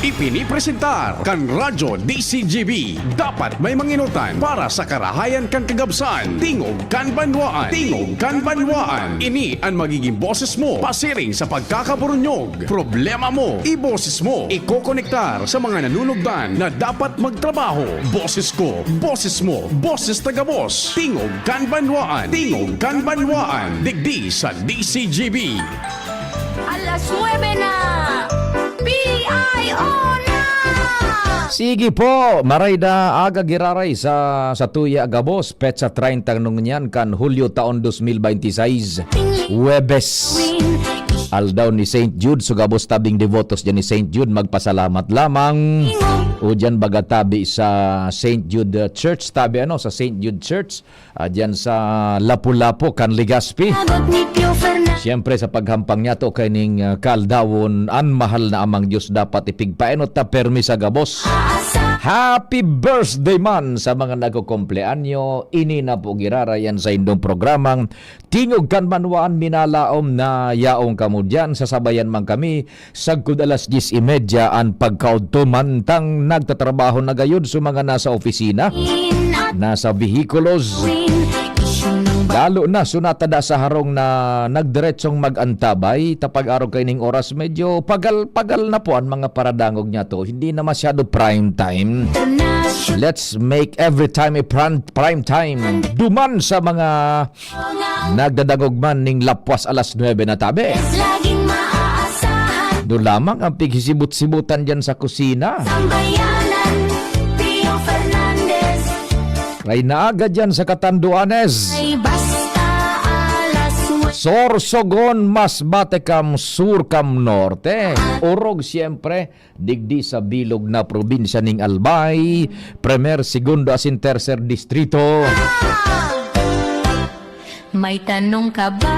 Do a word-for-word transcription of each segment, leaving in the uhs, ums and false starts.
Ipinipresentar kan Radyo D C G B. Dapat may manginutan para sa karahayan kan kagabsan. Tingog kan Banwaan. Tingog kan Banwaan. Ini an magiging boses mo pasiring sa pagkakaburunyog. Problema mo, iboses mo. Ikokonektar sa mga nanunugdan na dapat magtrabaho. Boses ko, boses mo, boses taga-boss. Tingog kan Banwaan. Tingog kan Banwaan. Digdi sa D C G B. Alas nuebe na! P I O na! Sige po, maray na aga giraray sa, sa Tuya Gabos, petsa treinta ngunyan kan Hulyo taon dos mil bente seis, Huwebes. Aldaw ni Saint Jude, so gabos tabing devotos dyan ni Saint Jude, magpasalamat lamang. O dyan baga tabi sa Saint Jude, uh, Church, tabi ano, sa Saint Jude Church, ah, dyan sa Lapu-Lapu, kan Legazpi. Abot ni Pio Fernan. Siyempre, sa paghampang niya to kaining, ah, kaaldawon, an mahal na Amang Diyos dapat ipigpaenot ta permi sa gabos. Happy birthday man sa mga nagkukumpleanyo. Ini na po giraray an saindong programang Tingog kan Banwaan, minalaom na yaon kamo diyan. Sasabayan man kami sagkod alas dyes y media an pagkaudto, mantang nagtatrabaho na gayod sa mga nasa opisina, nasa vehikulos. Lalo na so natada sa harong na nagdiretsong mag-antabay, ta pag-arog kaining oras, medyo pagal-pagal na po an mga paradangog niya to. Hindi na masyado prime time. Let's make every time a prime, prime time. Duman sa mga nagdadangog man ning lapwas alas nuebe na tabi. Laging maaasahan. Doon lamang ang pighisibot-sibutan dyan sa kusina. Sambayanan, Pio Fernandez. Kay naaga dyan sa Catanduanes. Ay basta alas nuebe. Sorsogon, Masbate kam sur kam norte. Orog, siyempre, digdi sa bilog na probinsya ning Albay, Primer, Segundo asin Tercer Distrito. May tanong ka ba?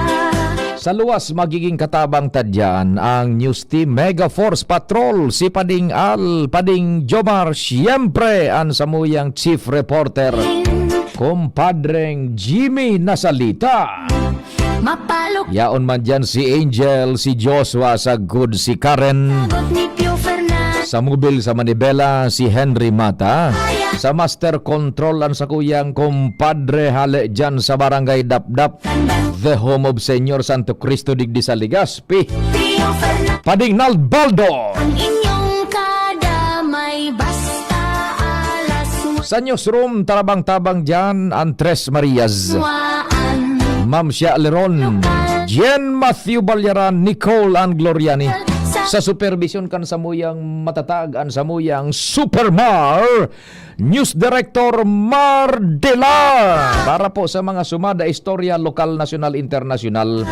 Sa luwas, magiging katabang ta diyan ang News Team Mega Force Patrol, si Pading Al, Pading Jomar, siyempre, ang samuyang chief reporter, kumpadreng Jimmy Nasalita. Mapalok. Yaon man diyan si Angel, si Joshua, sagkod si Karen. Sagot ni Pio Fernandez. Sa mobil sa manibela, si Henry Mata. Sa master control, ang sakuyang kumpadre, hale diyan sa Barangay Dapdap, the home of Señor Santo Cristo digdi sa Legazpi. Pio Fernandez. Pading Nalbaldo. Ang inyong kadamay basta alas Sa newsroom, tarabang-tabang diyan, ang Tres Marias. Ma'am Shia Leron, Jen Matthew Balyaran, Nicole Ann Gloriani. Sa supervision kan samuyang matatag, ang samuyang Supermar, News Director Mar Delar. Para po sa mga sumada, istorya, lokal, nasyonal, internasyonal.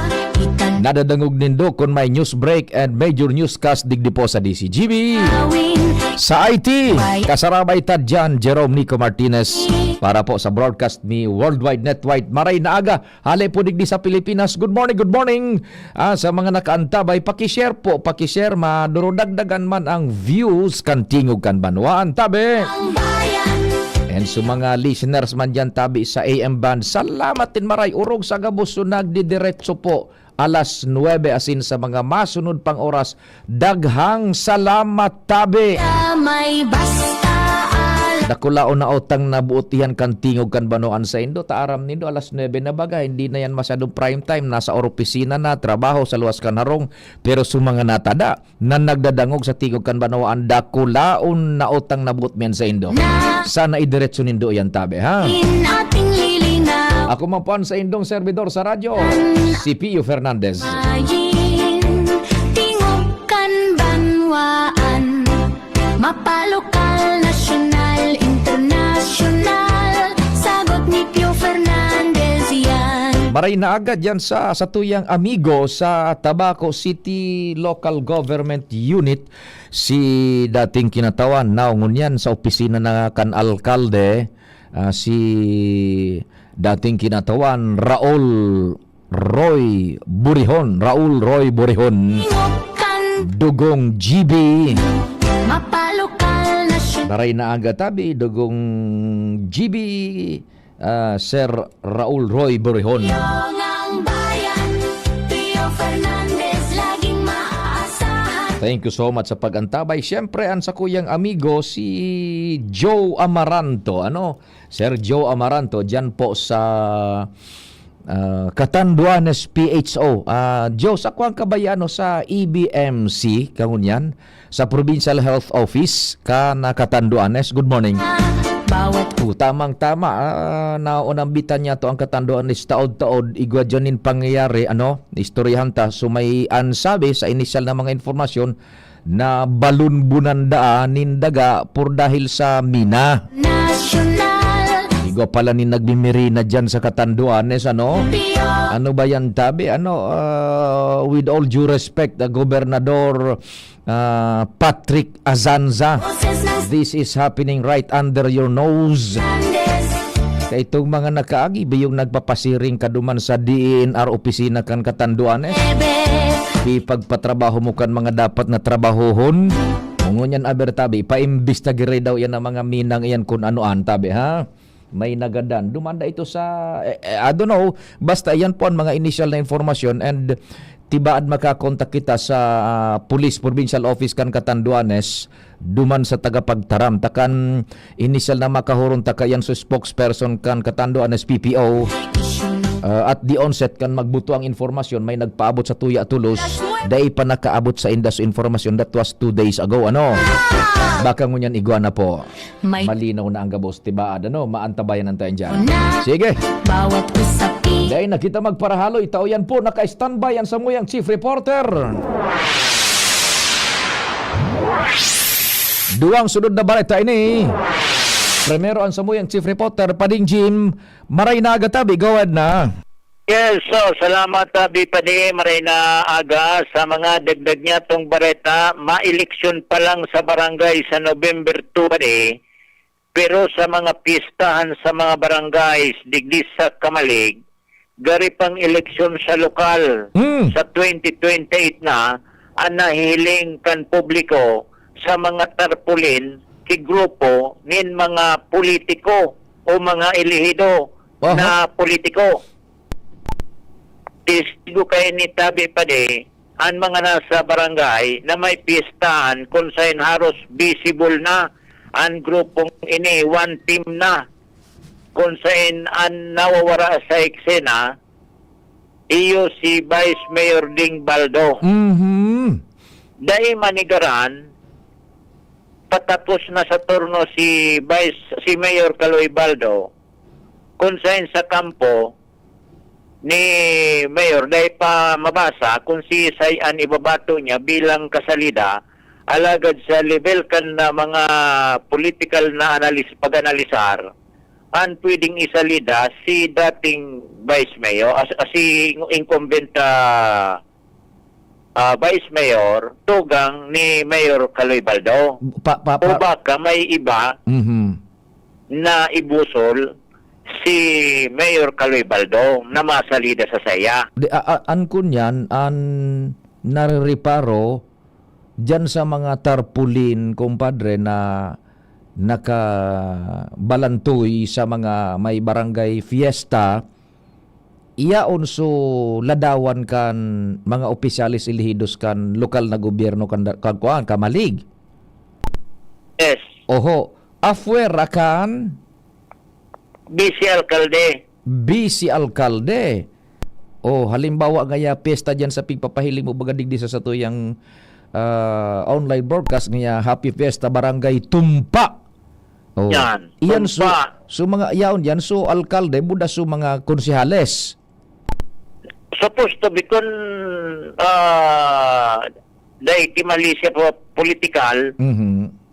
Nadadangog nindo kun may news break and major newscast digdi po sa D C G B. Sa I T, kasarabay ta diyan, Jerome Nico Martinez. Para po sa broadcast ni Worldwide Network, maray na aga, hale po digdi sa Pilipinas. Good morning, good morning. Ah, sa mga nakaantabay, paki-share po, paki-share, madurudagdagan man ang views kan Tingog kan Banwaan, tabi. And sa mga listeners man diyan, tabi, sa A M band, salamat din maray, orog sa gabos, so nagdidiretso po alas nuebe asin sa mga masunod pang oras. Daghang salamat, tabi. May basta al- Dakulaon na utang na buot iyan kan Tingog kan Banwaan saindo. Ta aram nindo, alas nuebe na baga, hindi na yan masyadong prime time. Nasa opisina na, trabaho, sa luwas kan harong. Pero sa mga natada na nagdadangog sa Tingog kan Banwaan, dakulaon na utang na buot miyan saindo. Na- Sana idiretso nindo yan, tabi, ha? In ating lilinaw. Ako man po ang saindong servidor sa radyo, si Pio Fernandez. Ayin, Tingog kan Banwaan. Mapalokal, nasyonal, internasyonal. Sagot ni Pio Fernandez yan. Maray na aga diyan sa, sa tuyang amigo sa Tabaco City Local Government Unit, si dating kinatawan, now ngunyan sa opisina na kan alkalde, ah, si dating kinatawan Raul Roy Burihon, Raul Roy Burihon. Dugong G B. Mapalokal na siya. Daray na aga tabi, Dugong G B, ah, Sir Raul Roy Burihon. Pio ngang bayan, Pio Fernandez, laging maaasahan. Thank you so much sa pag-antabay. Siyempre, ang sakuyang amigo, si Joe Amaranto. Ano? Sir Joe Amaranto, dyan po sa, ah, Catanduanes P H O. Ah, Joe, sa kuwang kabayano sa E B M C, kangunyan, sa Provincial Health Office, kan Catanduanes. Good morning. Bawat Oh, tamang-tama, ah, naunambitan niya to ang Catanduanes taod-taod, igwa dyan nin pangyayari, ano, istoryahan ta. So, may ansabi sa inisyal na mga informasyon na balon-bunan daa nin daga por dahil sa mina. Nasyonal. Igwa pala nin nagmimirina dyan sa Catanduanes, ano? Piyo. Ano ba yan, tabi? Ano, ah, with all due respect, the Gobernador, ah, Patrick Azanza, Boses ng this is happening right under your nose. Andes. Kay itong mga nakaagi, biyong nagpapasiring ka duman sa D E N R opisina kan Catanduanes. Ebe. Ipagpatrabaho mo kan mga dapat na trabahohon. Ngunyan, aber tabi, paimbestigaray daw yan ang mga minang iyan kung ano an tabi, ha? May nagadan. Dumanda ito sa, eh, eh, I don't know, basta iyan po ang mga initial na informasyon and tibaad makakontak kita sa, ah, Police Provincial Office kan Catanduanes, duman sa tagapagtaram. Takan initial na makahurong ta kayan sa spokesperson kan Catanduanes P P O. Ah, at the onset kan magbuto ang informasyon, may nagpaabot sa tuya tulos, dai pa nakaabot sa inda sa informasyon. That was two days ago, ano? Baka ngunyan igwa na po. May Malinaw na ang gabos, tibaad, ano? Maantabayan ang tayo dyan. Una. Sige. Bawat usapin. Dahil na kita magparahaloy, tao yan po, naka-standby ang samuyang chief reporter. Duwang sunod na bareta ini. Primero ang samuyang chief reporter, Pading Jim, maray na aga tabi, go ahead na. Yes, so, salamat, ah, Bipadi, maray na aga. Sa mga dagdag niya tong bareta, maeleksyon pa lang sa barangay sa November two, Padi. Pero sa mga pistahan sa mga barangays digdi sa Camalig, gari pang eleksyon sa lokal. Hmm. Sa twenty twenty-eight na, ang nahihiling kan publiko sa mga tarpaulin ki grupo nin mga politiko o mga elehido Aha. na politiko. Testigo kayo ni Tabi Padi, an mga nasa barangay na may piyestahan kun saen haros visible na an grupong ini, one team na, kun saen an nawawara sa eksena, iyo si Vice Mayor Ding Baldo. Mhm. Dai manigaran, patapos na sa turno si Vice, si Mayor Kaloy Baldo, kun saen sa kampo, ni Mayor, dai pa mabasa kung siisay an ibabato niya bilang kasalida, alagad sa level kan na mga political na analis-, pag-analisar, an pwedeng isalida si dating Vice Mayor, as, as si incumbent, ah, ah, Vice Mayor, tugang ni Mayor Kaloy Baldo. Pa, pa, O pa baka may iba Mhm. na ibusol si Mayor Kaloy Baldo na masalida sa saya. Di, a, a, an kunyan, an narereparo diyan sa mga tarpaulin, kumpadre, na nakabalantoy sa mga may barangay fiesta, iyaon so ladawan kan mga opisyales elehidos kan lokal na gobyerno kan da-, kan kuan, Camalig. Yes. Oho. Afuera kan? Vice alkalde. Vice alkalde. Oh, halimbawa ngaya piyesta diyan sa pigpapahiling mo baga digdi sa satuyang, ah, online broadcast ngaya, Happy Fiesta, Barangay Tumpa. Oh. Yan, Iyan so, Tumpa. So mga yaon diyan, so alkalde, buda so mga konsehales. Supposed to be kun, ah, dai ki mali siya po political. Mhm.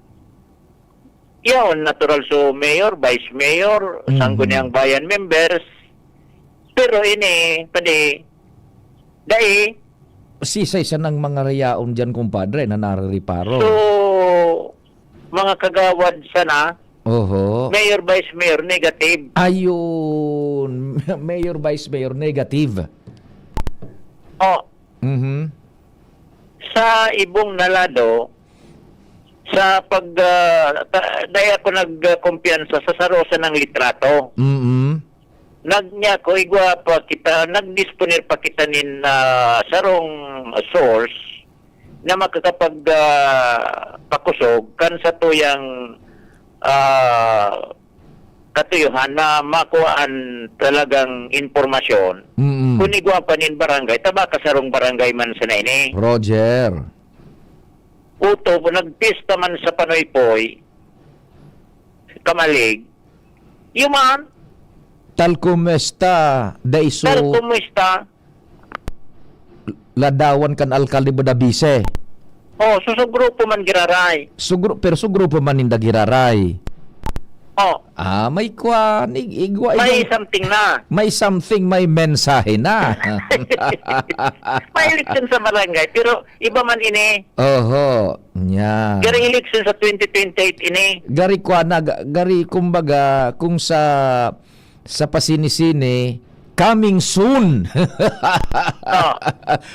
Yaon, natural so mayor, vice mayor, Mhm. sangguniang bayan members. Pero ini, padi, dai. Sisay sanang mga rayaon diyan, kumpadre, na narereparo? So, mga kagawad sana, Oho. Mayor, vice mayor, negative. Ayun. Mayor, vice mayor, negative. Oh. Mhm. Sa ibong na lado, sa pag, ah, ta-, dai ako nagkumpiyansa sa saro sanang litrato. Mm. Nag-, nya ko, igwa pa kita, nagdisponer pa kita nin, ah, sarong source na makakapag, ah, pakusog kan satuyang, ah, katuyuhan na makuhaan talagang impormasyon. Mm. Kun igwa pa nin barangay, ta baka sarong barangay man sana ini. Roger. Uto, nagpista man sa Panoypoy, Camalig, iyo man. Tal kumusta, dai so Tal kumusta? Ladawan kan alkalde Budabise. Oh, so, so grupo man giraray. So gru-, pero so grupo man ninda giraray. Oh. Ah, may kwan, ig-, igwa, May igwa. something na. May something, may mensahe na. May eleksyon sa barangay, pero iba man ini. Oho, yan. Gari eleksyon sa twenty twenty-eight ini. Gari kwan na, ga-, gari kumbaga, kung sa sa pasini-sini, coming soon. Oh.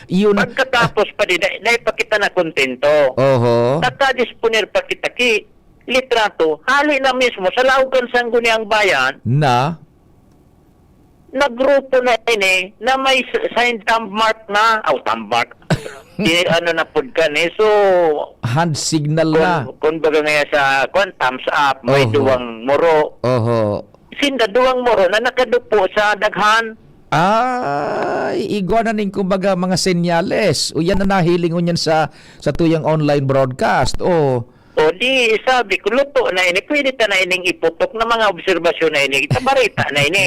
Yun. Pagkatapos pa din, dai, dai pa kita na kontento. Oho. Nakadisponer pa kita ki litrato, hali na mismo sa laog kan Sangguniang Bayan, Na? nagrupo na ini na may s-, signed thumb mark na, aw, thumb mark. Di, ano na pud ka ni, so, Hand signal kun, na. kun baga nga sa, kwan, thumbs up, may Oho. duwang muro. Oho. Sinda duwang muro na nakadupo sa daghan. Ay, igwa na ning kumbaga mga senyales. O yan na nahiling ngunyan sa, sa tuyang online broadcast. O. O di, sabi ko, luto na ini. Pwede ta na ining iputok na mga obserbasyon na ini. Itabarita na ini.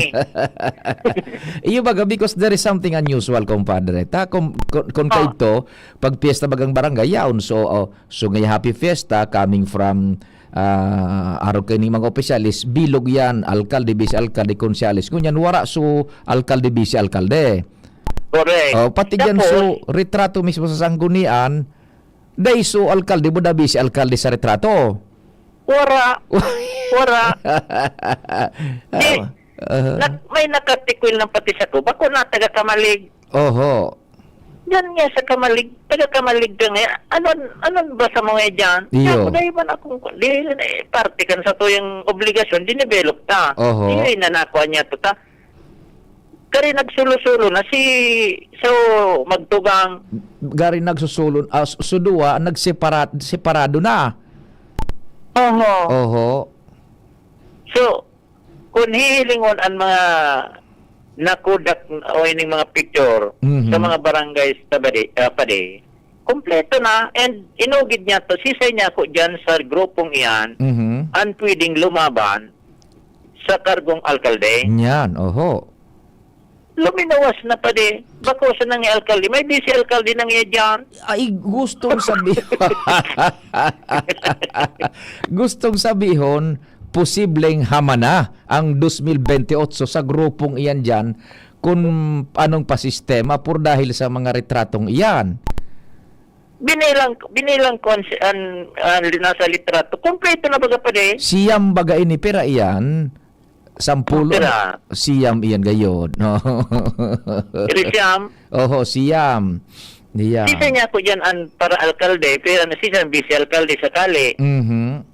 Iyo baga, because there is something unusual, compadre. Ta, kung, kung, kung Oh. kaito, pag piyesta bagang barangay, yaon. So, oh, so ngay happy fiesta coming from ah, arog kaini mga opisyales, bilog yan, alkalde, bise-alkalde, konsyales. Ngunyan, wara so alkalde, bise-alkalde. Correct. Oh, pati dyan Tapos, so retrato mismo sa sanggunian, dai so alkalde mo na bise-alkalde sa retrato. Wara. Wara. Di, Ah, aha. nak-, may nakatikwil ng pati sa ko. Bako na taga Kamalig. Oho. Diyan nga sa Kamalig, taga Kamalig ka nga. Anon, anon ba sa mga diyan? Iyo. Ako, dahil man akong, di, eh, parte kan sa tuyang obligasyon, dinevelop ta. Oho. Iyo, inanakuan niya to ta. Kari nagsulo-sulo na si, so, magtugang. Gari nagsusulo, ah, su-, suduwa, nagsepara-, separado na. Oho. Oho. So, Kun hihilingon an mga nakudak o ining mga picture Mhm. sa mga barangay sa Badi-, ah, Padi, kompleto na and inugid niya to, sisay niya ako diyan sa grupong iyan, Mhm. an pwedeng lumaban sa kargong alkalde. Yan, oho. Luminawas na pa di. Bako sa nang alkalde, may bise alkalde nang iya diyan. Ay, gustong sabi-, gustong sabihon, posibleng hama na ang dos mil bente otso sa grupong iyan diyan kun anong pasistema por dahil sa mga retratong iyan. Binilang, binilang ko an, an, an nasa litrato. Kompleto na baga pa di. Siyam baga ini, pira iyan? Sampulo? Pira? Siyam iyan gayod, no? Pira siyam? Oho, siyam. Siyam. Sisa niya ako diyan an para alkalde, pero ano, sisa ang vice alkalde sakali. Mhm.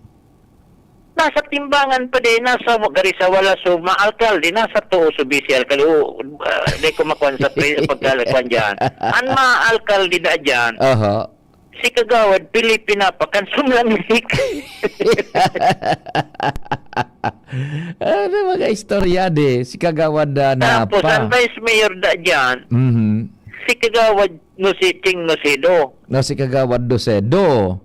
Nasa timbangan pa din, nasa gari sa wala so maalkalde, nasa tuo so vice alkalde. O, ah, di ko makuan sa pre-, pagkalakuan diyan. An maalkalde na diyan, Oho. si Kagawad Pilipina pa kan sumlamik. Ano mga istorya di? Si Kagawad, ah, Tapos, Napa. ang vice mayor da diyan, Mhm. si Kagawad Nosiching Nosido. No, si Kagawad Dosedo.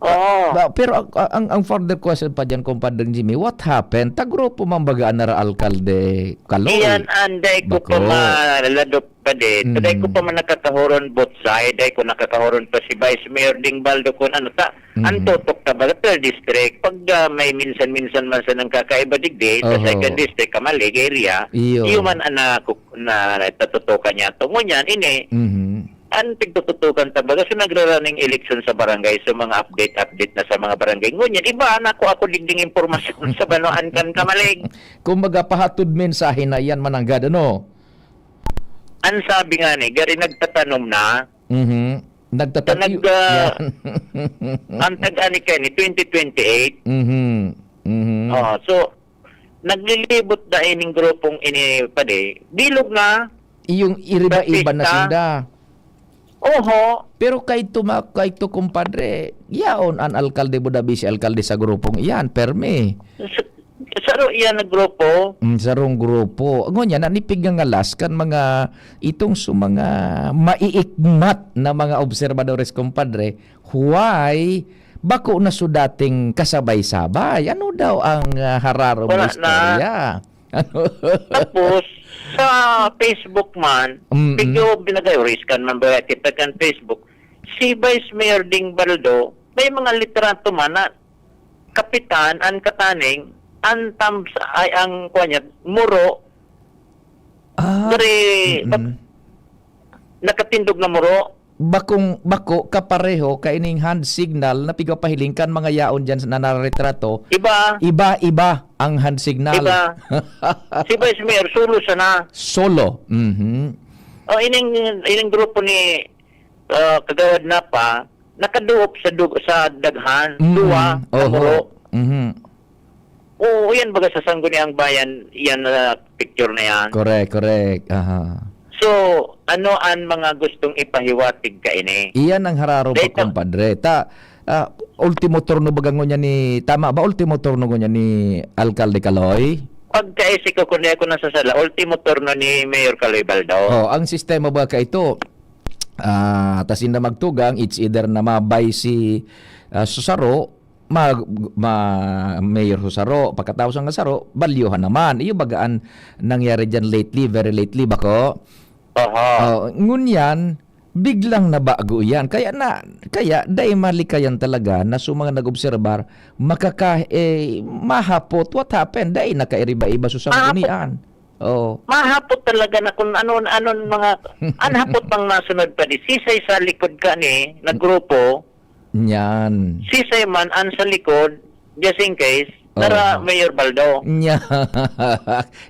Oo. Ba, pero ang, ang, ang further question pa diyan, Compadre Jimmy, what happened? Tagrupo man baga an nara alkalde Kaloy? Iyan, anday ko Bako. pa maladop pa din. Mm. Dai ko pa man nakakahoron both side. Dai ko nakakahoron pa si Vice Mayor Ding Baldo kung ano ta. Mm. Ang tutok ta baga per district. Pag, ah, may minsan-minsan man sa nang kakaiba digdi, sa Oho. second district, Kamalig area, Iyo. iyo man ang naku-, na, natatutukan niya. Tungo niyan, ini, Mhm. ang pigtututukan ta baga, so nagra-running election sa barangay, so mga update-update na sa mga barangay. Ngunyan, iba na ko ako digding impormasyon sa banwaan kan Kamalig. Kumbaga, pahatod mensahe na iyan mananggad, ano? Ang sabi nga ni, gari nagtatanom na. Mhm. Nagtatanom. Nag, ah, Yan. ang tag-ani ka ni twenty twenty-eight. Mhm. Mhm. Oh, so, naglilibot na ining grupong ini pa di. Bilog na. Iyong iriba-iba na Baptista. sinda. Oho. Pero kaidto ma-, kaidto, kumpadre, yaon an alkalde, buda bisi alkalde sa grupong iyan, permi. Sa, saro iyan na grupo. Mm, sarong grupo. Ngunyan, nanipig nga ngalas kan mga, itong sa mga maiikmat na mga obserbadores, kumpadre, why bako na su dating kasabay-sabay? Ano daw ang, ah, hararom na Wala na. istorya? Ano? Tapos, sa Facebook man, Mm-mm. video binagay, or scan man ba kita kan Facebook, si Vice Mayor Ding Baldo, may mga litrato man na kapitan, ang kataning, ang thumbs, ay, ang, kuwan niya, muro, Ah, diri, mm. bak-, nakatindog na muro. Bakong, bako, kapareho, kaining hand signal na pigapahiling kan mga yaon dyan na naretrato. Iba. Iba-iba ang hand signal. Iba. Si Vice Mayor, solo siya na. Solo. Mhm. O, ining, ining grupo ni, ah, Kagawad Napa, nakaduop sa dug-, sa daghan. Mhm. Duwa, Oho. namuro. Mhm. Oo, yan baga sa Sangguniang Bayan, yan na picture na yan. Correct, correct. Aha. So, ano ang mga gustong ipahiwatig kaini? Iyan ang hararom Dito. pa, kumpadre. Ta, ah, ultimo turno baga ngunyan ni, tama ba? Ultimo turno ngunyan ni Alkalde Kaloy? Pagkaisip ko, kung di ako nasasala, ultimo turno ni Mayor Kaloy Baldo. Oh, ang sistema ba ka ito? Ah, ta sinda magtugang, it's either na mabay si, ah, susaro, mag-, ma-, mayor susaro, pagkatapos ang saro, balyuhan naman. Iyo baga an nangyari diyan lately, very lately, bako? Aha. Oh, ngunyan, biglang nabago iyan. Kaya na, kaya dai malikayan talaga na sa mga nag-obserbar, makaka-, eh, mahapot what happened. Dai nakairiba-iba sa Mahapot. sanggunian. Oo. Mahapot talaga na kung ano, ano mga, ang hapot pang nasunod pa di. Sisay sa likod ka ni, na grupo, Nyan. sisay man ang sa likod, just in case, nara Oo. Mayor Baldo. Nya.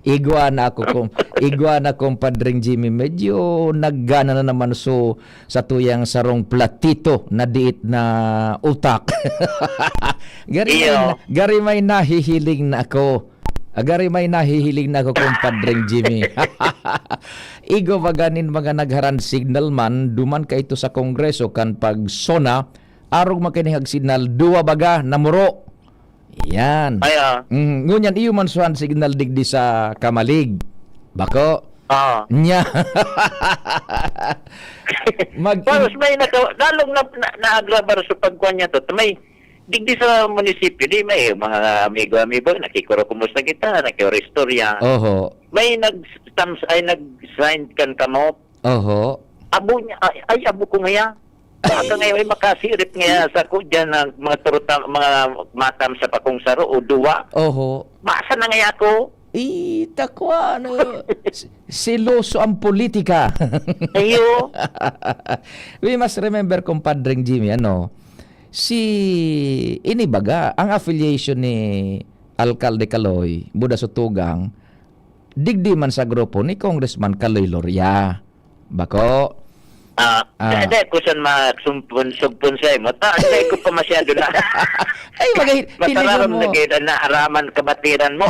Igwa na ako kung, igwa na, kumpadring Jimmy. Medyo naggana na naman so sa tuyang sarong platito na diit na utak. Gari may Iyo. na-, gari may nahihiling na ako. Agari may nahihiling na ako, kumpadring Jimmy. Igo baga nin mga nagharan signal man, duman kaito sa Kongreso kan pag-SONA, arog makining ag signal, duwa baga, namuro. Yan. Ay, ah. Mm, ngunyan, iyo man suhan signal digdi sa Camalig. Bako? Ah. Nya. Mag- Tapos may naka-, lalong na, na, naagrabar sa pagkuhan niya to. May, digdi sa munisipyo, di may mga amigo-amigo, nakikuro-kumusta kita, nakikiistorya. Oho. May nag-stamps, ay, nag-sign kan kamot. Oho. Abo niya, ay, ay, abo ko ngaya. Baka ngayon ay makasirip ngaya sa ko dyan ng mga turuta-, mga matam sa pakong saro o duwa. Oho. Basa na ngaya ako. Ita ko, ano, s-, seloso ang politika. Ayo. We must remember, kumpadring Jimmy, ano, si, ini baga, ang affiliation ni Alkalde Kaloy, Buda Sutugang, digdi man sa grupo ni Congressman Kaloy Loria. Bako. Ah, Ah. dai, dai ko san magsumpon-, sugpon sa imo. Ta, dai ko pa masyado na. Ay, magay-, Matararam hilingon mo. na gid ang naaraman kabatiran mo.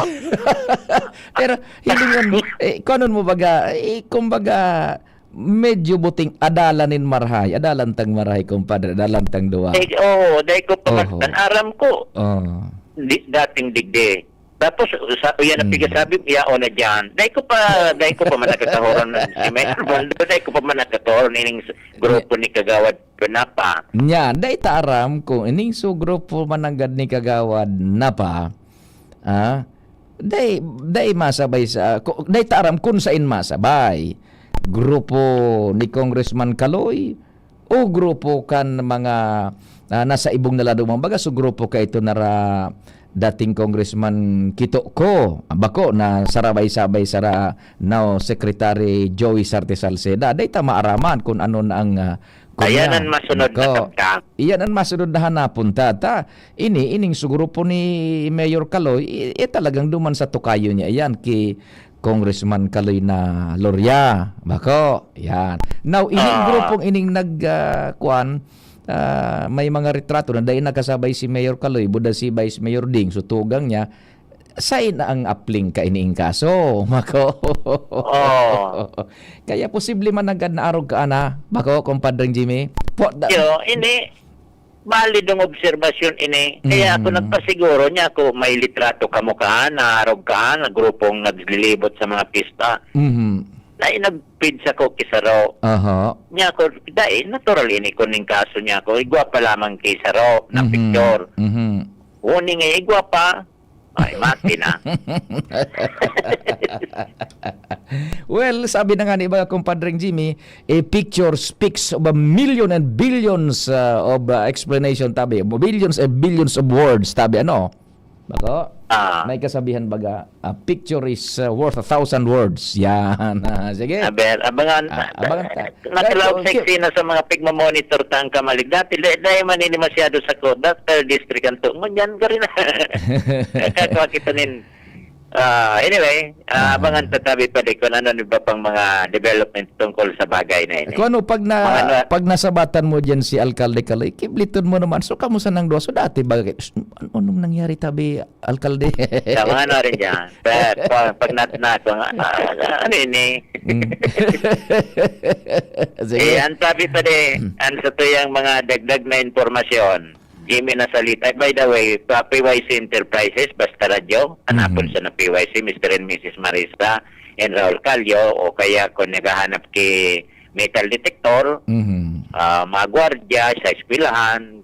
Pero hilingon mo, eh, kuanon mo baga, eh, kumbaga, medyo buting adalan nin marahay. Adalan tang marahay, kumpadre. Adalan tang duwa. Eh, oo, dai ko pa Oho. matan. Aram ko. Oo. Di, dating digdi. Tapos, sa, yan ang Mm. pigasabi, yaon na dyan. Dai ko pa, dai ko pa man nakakahoron na si Mayor Baldo, dai ko pa man nakakahoron ining s-, grupo ni Kagawad Napa. Nya, dai ta aram kung ining su grupo man nanggad ni Kagawad Napa, ah, dai, dai masabay sa, ku-, dai ta aram kung sain masabay. Grupo ni Congressman Kaloy, o grupo kan mga, ah, nasa ibong na ladumang baga, so grupo kaito nara dating Congressman Kito Ko, bako na sarabay-sabay sara now Secretary Joey Sarte Salceda. Dai ta maaraman kung ano na ang, ah, kung Ayan yan. ang masunod na Bako. tagda. Iyan ang masunod na hanapon ta. Ta, ini, ining su grupo ni Mayor Kaloy, i-, eh, talagang duman sa tukayo niya. Iyan, ki Congressman Kaloy na Loria. Bako, yan. Now, ining Ah. grupong ining nag, ah, kuwan, ah, may mga retrato na dai nakasabay si Mayor Kaloy, buda si Vice Mayor Ding, so tugang niya, Sain na ang apling kaini ning kaso, mako. Oo. Kaya posible man nanggad na arog ka ana, mako, Compadre Jimmy. Po, da- Yo, ini, valid ang obserbasyon ini. Kaya ako Mm. nagpasiguro niya ako, may litrato kamo ka, na arog ka, na grupong naglilibot sa mga pista. Mhm. Na inagpid sa ko ki Saro. Aha. Niya ako, dai, natural ini kuning kaso niya ako. Igwa pa lamang ki Saro na Mhm. picture. Mhm. Uning nga igwa pa, ay, mati na. Well, sabi na nga ni mga Compadre Jimmy, "A picture speaks of a million and billions, uh, of, uh, explanation," tabi. Billions and billions of words, tabi. Ano? Bako? Ah. May kasabihan baga, "A picture is, uh, worth a thousand words." Yan. Sige. Aber, abangan. Ah, abangan ta. Nakalaog Pero, sexy na sa mga pigmamonitor ta ang kamalig. Dati, dai, dai man ini masyado sa ko. That third district ang tungon. Yan ka rin. Kakwa kita nin. Ah, anyway, ah, Ah. abangan ta tabi pa di kung ano iba pang mga development tungkol sa bagay na ini. Kung ano, pag na, Mga ano, pag nasabatan mo dyan si Alkalde Kaloy, kibliton mo naman. So, kamusta nang duwa? So, dati ba, an-, anong nangyari tabi, Alkalde? Tama na rin dyan. Pero pag, pag nat-, na ako nga, ah, ano ini? Mm. Sige. Eh, ang sabi pa di, Mm. ang sa tuyang mga dagdag na impormasyon, Jimmy Nasalita. By the way, pa P Y C Enterprises, basta radyo, hanapon Mhm. sa na P Y C, Mister and Missus Marista and Raul Callo, o kaya kung naghahanap ki metal detector, Mhm. ah, mga gwardya sa eskwelahan,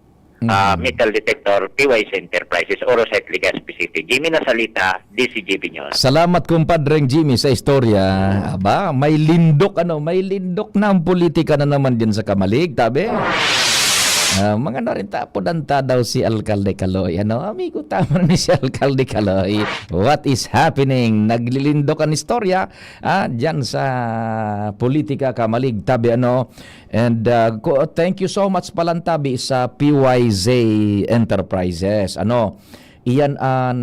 ah, Mhm. metal detector, P Y C Enterprises, Orosite, Legazpi City. Jimmy Nasalita, D C G B News. Salamat, Compadreng Jimmy, sa istorya. Aba, may lindok, ano, may lindok na ang politika na naman din sa Camalig, tabi. Ah, mga narinta, pudan ta daw si Alkalde Kaloy. Ano, amigo, tama na ni si Alkalde Kaloy. What is happening? Naglilindok ang istorya, ah, dyan sa politika, Camalig, tabi, ano. And, ah, ko-, thank you so much palan tabi sa P Y Z Enterprises. Ano, iyan an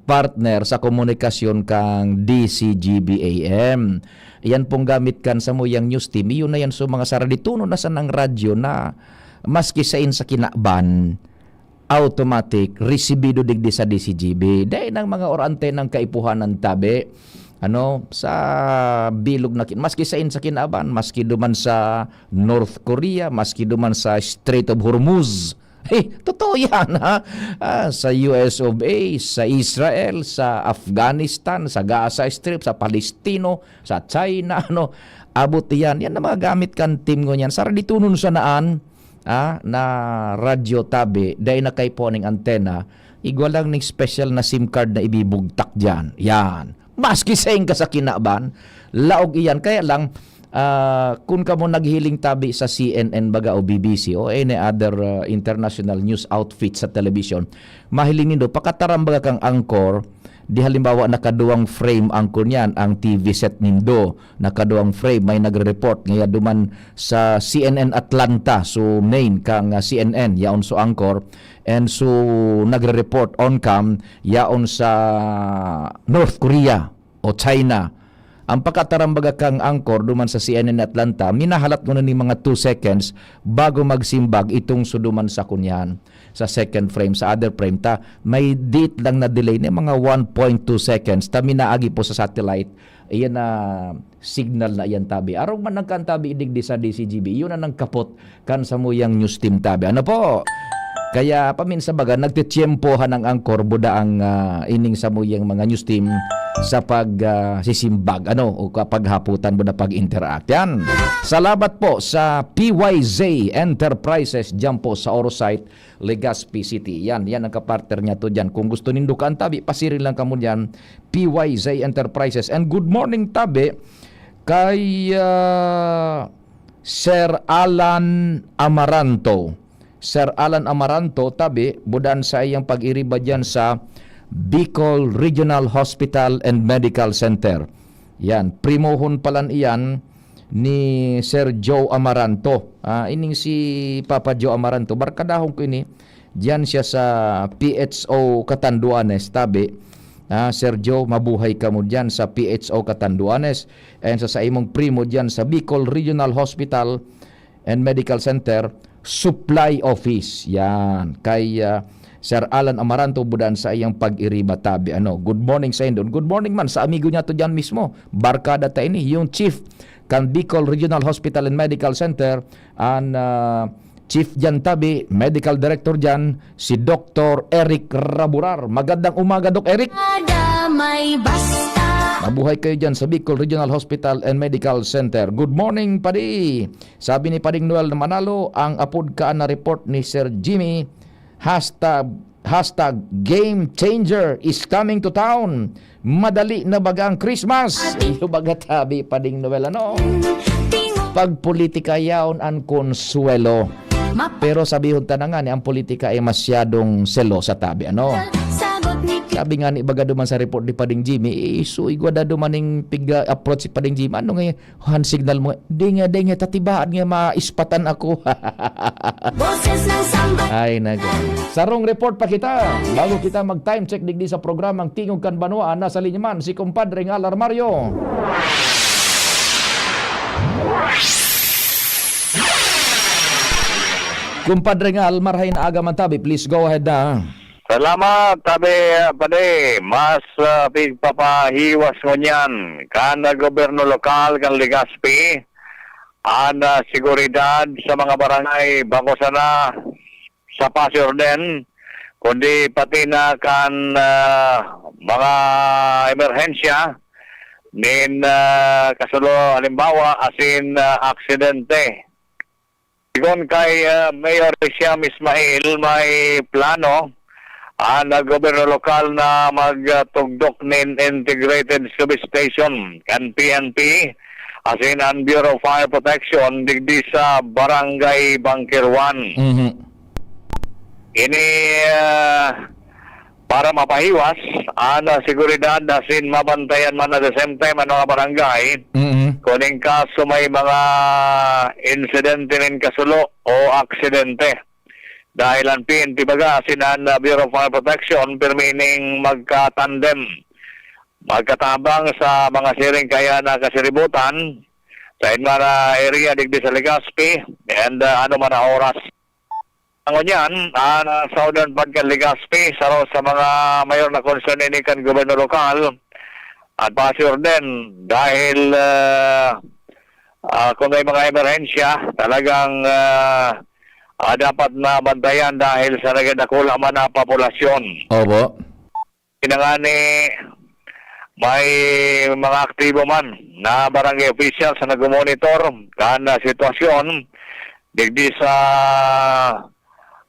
partner sa komunikasyon kang D C G B A M. Iyan pong gamit kan samuyang news team. Iyon na yan, so, mga saraditonon na sanang radyo na maski sain sa kinaban, automatic, resibido digdi sa D C G B. Dai nang mga or antenang kaipuhanan tabi. Ano, sa bilog na kin-, maski sain sa kinaban, maski duman sa North Korea, maski duman sa Strait of Hormuz. Hey, totoo yan, ha? Ah, sa U S of A, sa Israel, sa Afghanistan, sa Gaza Strip, sa Palestino, sa China, ano, abot iyan. Yan ang mga gamit kan team ngunyan. Saraditonon sanaan, ah, na radyo tabi, dai na kaipuhan ning antena, igwa lang ning special na SIM card na ibibugtak diyan. Yan. Maski sain ka sa kinaban, laog iyan. Kaya lang, ah, kun kamo naghiling tabi sa C N N baga o B B C o any other, ah, international news outfit sa television, mahiling nindo, pakataram baga kang anchor, di halimbawa nakaduwang frame anchor niyan, ang T V set nindo, nakaduwang frame, may nagre-report, ngaya duman sa C N N Atlanta, so main kang, ah, C N N, yaon so anchor, and so nagre-report on cam, yaon sa North Korea o China. Ang pakataram baga kang anchor duman sa C N N Atlanta, minahalat nguna nin mga two seconds bago magsimbag itong so duman sa kunyan, sa second frame, sa other frame ta. May diit lang na delay na mga one point two seconds ta minaagi po sa satellite. Iyan na signal na iyan tabi. Arog man nagkan tabi digdi sa D C G B, yun na nang kapot kan samuyang news team tabi. Ano po? Kaya paminsan baga, nagtitiyempohan ang anchor, buda ang, ah, ining samuyang mga news team sa pag, ah, sisimbag, ano, o kapaghaputan, buda pag-interact. Yan. Salamat po sa P Y Z Enterprises dyan po sa Orosite, Legazpi City. Yan, yan ang kapartner niya to dyan. Kung gusto nindo kaan tabi, pasiring lang kamo dyan, P Y Z Enterprises. And good morning, tabi, kay, ah, Sir Alan Amaranto. Sir Alan Amaranto, tabi, budan sa iyang pag-iriba dyan sa Bicol Regional Hospital and Medical Center. Yan, primohon palan iyan ni Sir Joe Amaranto. Ah, ining si Papa Joe Amaranto, barkadahon ko ini. Diyan siya sa P H O Catanduanes, tabi. Ah, Sir Joe, mabuhay kamo diyan sa P H O Catanduanes. And sa, sa imong primo diyan sa Bicol Regional Hospital and Medical Center, Supply Office. Yan. Kay, ah, Sir Alan Amaranto Budan sa iyang pag-iriba tabi. Ano, good morning sa indon. Good morning man sa amigo niya to diyan mismo. Barkada ta ini, yung chief kan Bicol Regional Hospital and Medical Center, an, ah, chief diyan tabi, medical director diyan, si Doktor Eric Raburar. Magandang umaga, Doc Eric. Ada may basta. Mabuhay kayo diyan sa Bicol Regional Hospital and Medical Center. Good morning, Padi. Sabi ni Pading Noel Manalo, ang apod kaan na report ni Sir Jimmy, hashtag, hashtag game changer is coming to town. Madali na baga ang Christmas. Iyo baga tabi, Pading Noel, ano? Pag politika yaon an konsuelo. Pero sabihon ta na nga ni ang politika ay masyadong selosa tabi, ano? Sabi nga ni baga duman sa report ni Pading Jimmy, eh, so igwa da duman ning pig-approach si Pading Jimmy. Ano nga, hand signal mo, "Denge, denge, tatibaad nga maispatan ako." Boses ng samba. Ay, naku. Sarong report pa kita. Bago kita mag-time check digdi sa programang Tingog kan Banwaan, nasa linya man si Compadre Ngal Armario. Compadre Ngal, marahay na aga man tabi. Please go ahead na. Salamat, tabi, ah, padi. Mas, ah, pigpapahiwas ngunyan kan, ah, gobyerno lokal kan Legazpi an, ah, seguridad sa mga barangay, bako sana sa Paseo Orden, kundi pati na kan, ah, mga emerhensya nin, ah, kasulo, halimbawa, asin, ah, aksidente. Sigon kay, ah, Mayor Siam Ismail, may plano an, ah, gobyerno lokal na magtugdok nin integrated substation kan P N P, asin an Bureau of Fire Protection digdi sa Barangay Bunker One. Mhm. Ini, ah, para mapahiwas an, ah, seguridad asin mabantayan man at the same time an mga barangay, mm, kuning kaso may mga insidente nin kasulo o aksidente. Dahil an P N P baga asin an, ah, Bureau of Fire Protection pirmi ning magka-tandem, magkatabang sa mga siring kaya na kasiributan sa inman na area digdi sa Legazpi and, ah, ano man na oras. Ngunyan, an, ah, Southern Part kan Legazpi, saro sa mga mayor na concern ini kan gobyerno lokal, at pa-assure din dahil, ah, ah, kung may mga emerhensya, talagang, ah, ah, dapat na bantayan dahil sa nagdakula man na populasyon. Opo. Pinangani, may mga aktibo man na barangay officials na nagmomonitor kan, ah, sitwasyon digdi sa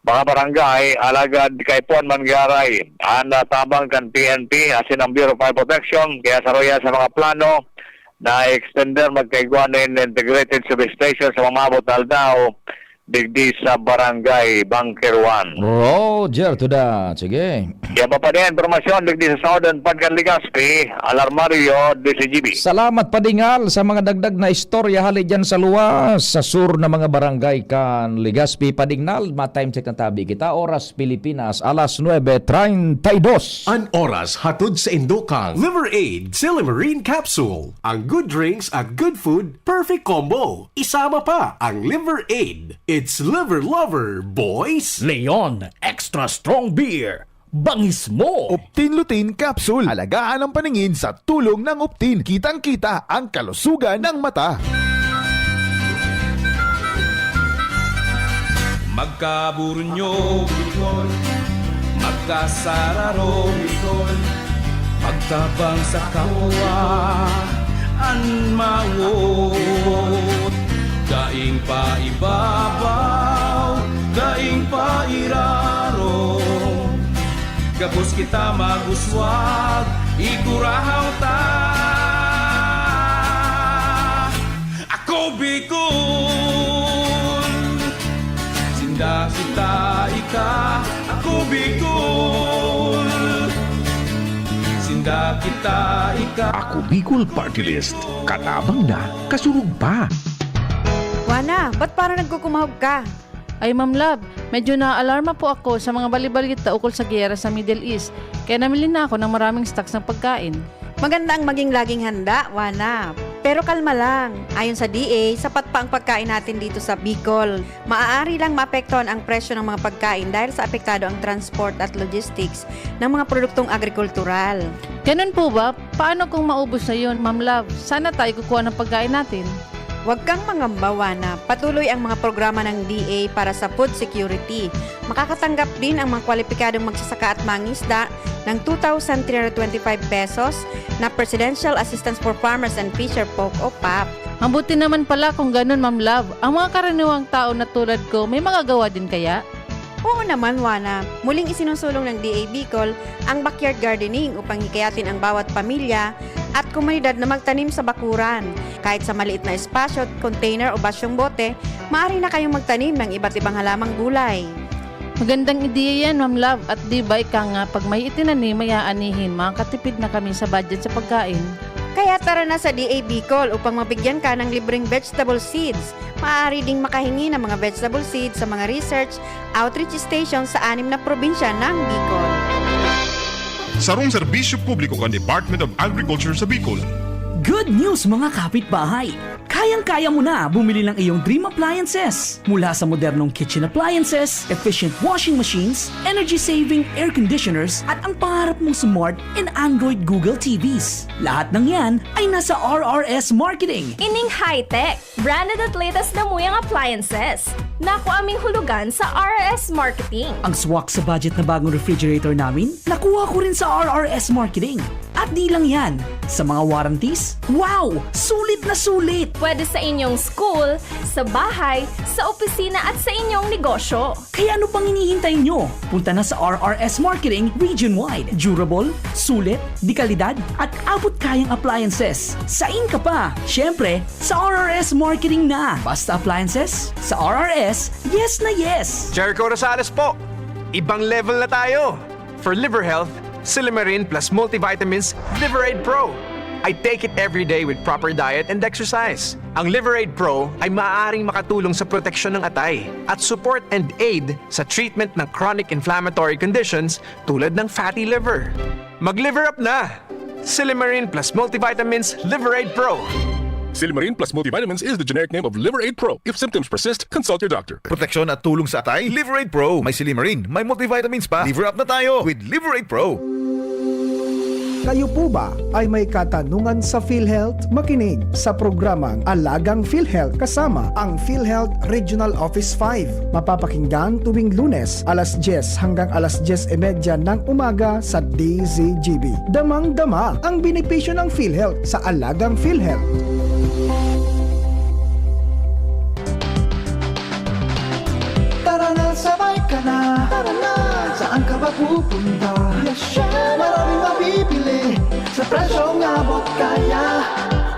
mga barangay, alagad kaipuhan man giraray an, ah, tabang kan P N P asin ang Bureau of Fire Protection, kaya saruya sa mga plano na extender magkaigwa nin integrated substation sa mamabot na aldaw digdi sa Barangay Bunker One. Roger to that. Sige. Kaya pa pa din, impormasyon digdi sa Southern Part kan Legazpi, Alarmario, D C G B. Salamat, Pading Ngal, sa mga dagdag na istorya hali dyan sa luwas, sa sur na mga barangay kan Legazpi. Pading Ngal, ma-time check na tabi kita. Oras Pilipinas, alas nuebe treinta y dos. An oras hatod sa indo kan Liver Aid Silimarin Capsule. Ang good drinks at good food, perfect combo. Isama pa ang Liver Aid. It's Liver Lover, boys! Leon Extra Strong Beer. Bangis mo! Optin Lutein Capsule. Alagaan ang paningin sa tulong ng Optin. Kitang-kita ang kalusugan ng mata. Magkaburunyo, Bicol. Magkasararo, Bicol. Magtabang sa kapwa an mawot. Daing paibabaw, daing pairarom. Gabos kita mag-uswag, ikurahaw ta. Ako Bicol, sinda kita ika. Ako Bicol, sinda kita ika. Ako Bicol Party List, katabang na, kasurog pa. Wana, ba't parang nagkukumahog ka? Ay, Ma'am Love, medyo naaalarma po ako sa mga bali-balita ukol sa giyera sa Middle East, kaya namili na ako ng maraming stocks ng pagkain. Maganda ang maging laging handa, Wana. Pero kalma lang. Ayon sa D A, sapat pa ang pagkain natin dito sa Bicol. Maaari lang maapektuhan ang presyo ng mga pagkain dahil sa apektado ang transport at logistics ng mga produktong agrikultural. Ganun po ba? Paano kung maubos na yun, Ma'am Love? Saan na tayo kukuha ng pagkain natin? Huwag kang mangamba, Wana. Patuloy ang mga programa ng D A para sa food security. Makakatanggap din ang mga kwalipikadong magsasaka at mangisda ng two thousand three hundred twenty-five pesos na Presidential Assistance for Farmers and Fisher Folk o pap. Mabuti naman pala kung ganun, Ma'am Love. Ang mga karaniwang tao na tulad ko, may magagawa din kaya? Oo naman, Wana. Muling isinusulong ng D A Bicol ang backyard gardening upang hikayatin ang bawat pamilya at komunidad na magtanim sa bakuran. Kahit sa maliit na espasyo, container o basyong bote, maaari na kayong magtanim ng iba't ibang halamang gulay. Magandang ideya yan, Ma'am Love. At di ba ika nga, pag may itinanim, may aanihin, makakatipid na kami sa budget sa pagkain. Kaya tara na sa D A Bicol upang mabigyan ka ng libreng vegetable seeds. Maaari ding makahingi ng mga vegetable seeds sa mga research outreach station sa anim na probinsya ng Bicol. Sarong serbisyo publiko kan Department of Agriculture sa Bicol. Good news, mga kapitbahay! Kayang-kaya mo na bumili ng iyong dream appliances. Mula sa modernong kitchen appliances, efficient washing machines, energy-saving air conditioners, at ang pangarap mong smart and Android Google T Vs. Lahat ng yan ay nasa R R S Marketing. Ining high-tech, branded at latest na muyang appliances. Naku aming hulugan sa R R S Marketing. Ang swak sa budget na bagong refrigerator namin, nakuha ko rin sa R R S Marketing. At di lang yan, sa mga warranties, wow! Sulit na sulit! Pwede sa inyong school, sa bahay, sa opisina at sa inyong negosyo. Kaya ano pang hinihintay nyo? Punta na sa R R S Marketing region-wide. Durable, sulit, de kalidad, at abot kayang appliances. Sain ka pa? Siyempre, sa R R S Marketing na. Basta appliances, sa R R S, yes na yes! Jericho Rosales po! Ibang level na tayo! For liver health, Silimarin plus multivitamins Liver Aid Pro. I take it every day with proper diet and exercise. Ang Liver Aid Pro ay maaaring makatulong sa proteksyon ng atay at support and aid sa treatment ng chronic inflammatory conditions tulad ng fatty liver. Mag-liver up na! Silimarin plus multivitamins Liver Aid Pro. Silimarin plus multivitamins is the generic name of Liver Aid Pro. If symptoms persist, consult your doctor. Proteksyon at tulong sa atay, Liver Aid Pro. May silimarin, may multivitamins pa. Liver up na tayo with Liver Aid Pro. Kayo po ba ay may katanungan sa PhilHealth? Makinig sa programang Alagang PhilHealth kasama ang PhilHealth Regional Office five. Mapapakinggan tuwing Lunes, alas dyes hanggang alas dyes y media ng umaga sa D Z G B. Damang-dama ang benepisyo ng PhilHealth sa Alagang PhilHealth. Tara na, sabay ka na. Tara na. Saan ka ba pupunta? Yes, siya. Maraming mabibili sa presyong abot kaya.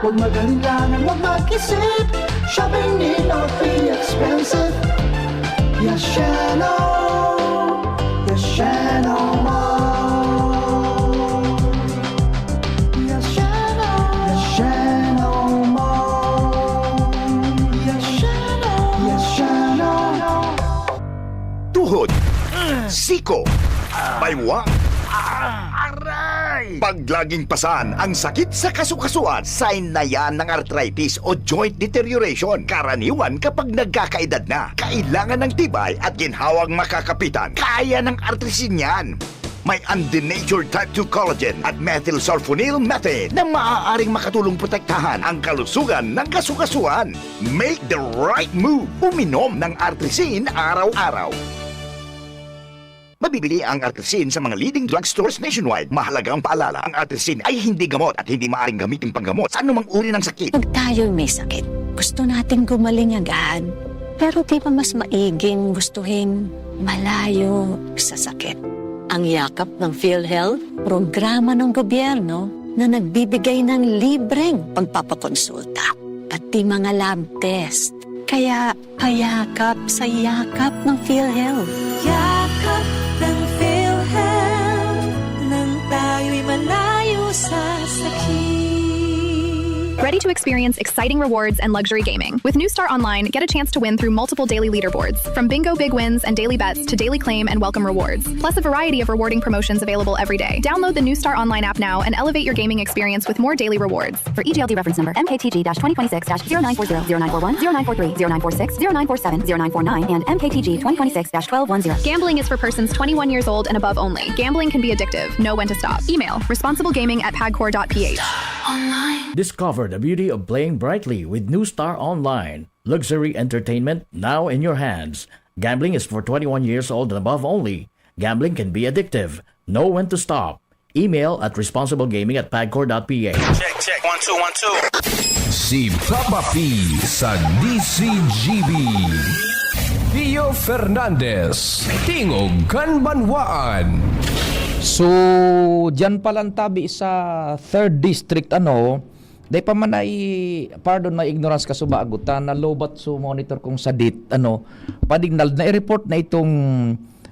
Huwag mag-alinlangan, huwag mag-isip. Shopping need not be expensive. Yes, siya, no. Yes, siya, no more. Yes, siya, no. Yes, siya, no more. Yes, siya, no. Yes, siya, no. Tuhod, siko, baywang, aray! Pag laging pasan ang sakit sa kasukasuan, sign na yan ng arthritis o joint deterioration. Karaniwan kapag nagkakaedad na, kailangan ng tibay at ginhawang makakapitan. Kaya ng Artrisin yan. May undenatured type two collagen at methylsulfonyl methane na maaaring makatulong protektahan ang kalusugan ng kasukasuan. Make the right move. Uminom ng Artrisin araw-araw. Mabibili ang Artrisin sa mga leading drugstores nationwide. Mahalagang paalala, ang Artrisin ay hindi gamot at hindi maaaring gamitin panggamot sa anumang uri ng sakit. Pag tayo'y may sakit, gusto nating gumaling agad. Pero di ba mas maiging gustuhin malayo sa sakit? Ang Yakap ng PhilHealth, programa ng gobyerno na nagbibigay ng libreng pagpapakonsulta, pati mga lab test. Kaya payakap sa yakap ng PhilHealth. Yakap ng PhilHealth, nang tayo'y malayo sa sakit. Ready to to experience exciting rewards and luxury gaming. With New Star Online, get a chance to win through multiple daily leaderboards, from bingo big wins and daily bets to daily claim and welcome rewards, plus a variety of rewarding promotions available every day. Download the New Star Online app now and elevate your gaming experience with more daily rewards. For E G L D reference number, M K T G dash twenty twenty-six dash zero nine four zero, zero nine four one, zero nine four three, zero nine four six, zero nine four seven, zero nine four nine, and M K T G twenty twenty-six dash twelve one zero. Gambling is for persons twenty-one years old and above only. Gambling can be addictive. Know when to stop. Email responsiblegaming at pagcor dot P H. Discover the beauty of playing brightly with New Star Online. Luxury entertainment now in your hands. Gambling is for twenty-one years old and above only. Gambling can be addictive. Know when to stop. Email at responsiblegaming at pagcor dot P H. Check, check. One, two, one, two. Si Papa P sa D C G B. Theo Fernandez, Tingog kan Banwaan. So, diyan palan tabi sa third district, ano, dai pa man ay, pardon my ignorance, kasubago ta, nalubat so monitor kong sadit, ano, padignal na i-report na itong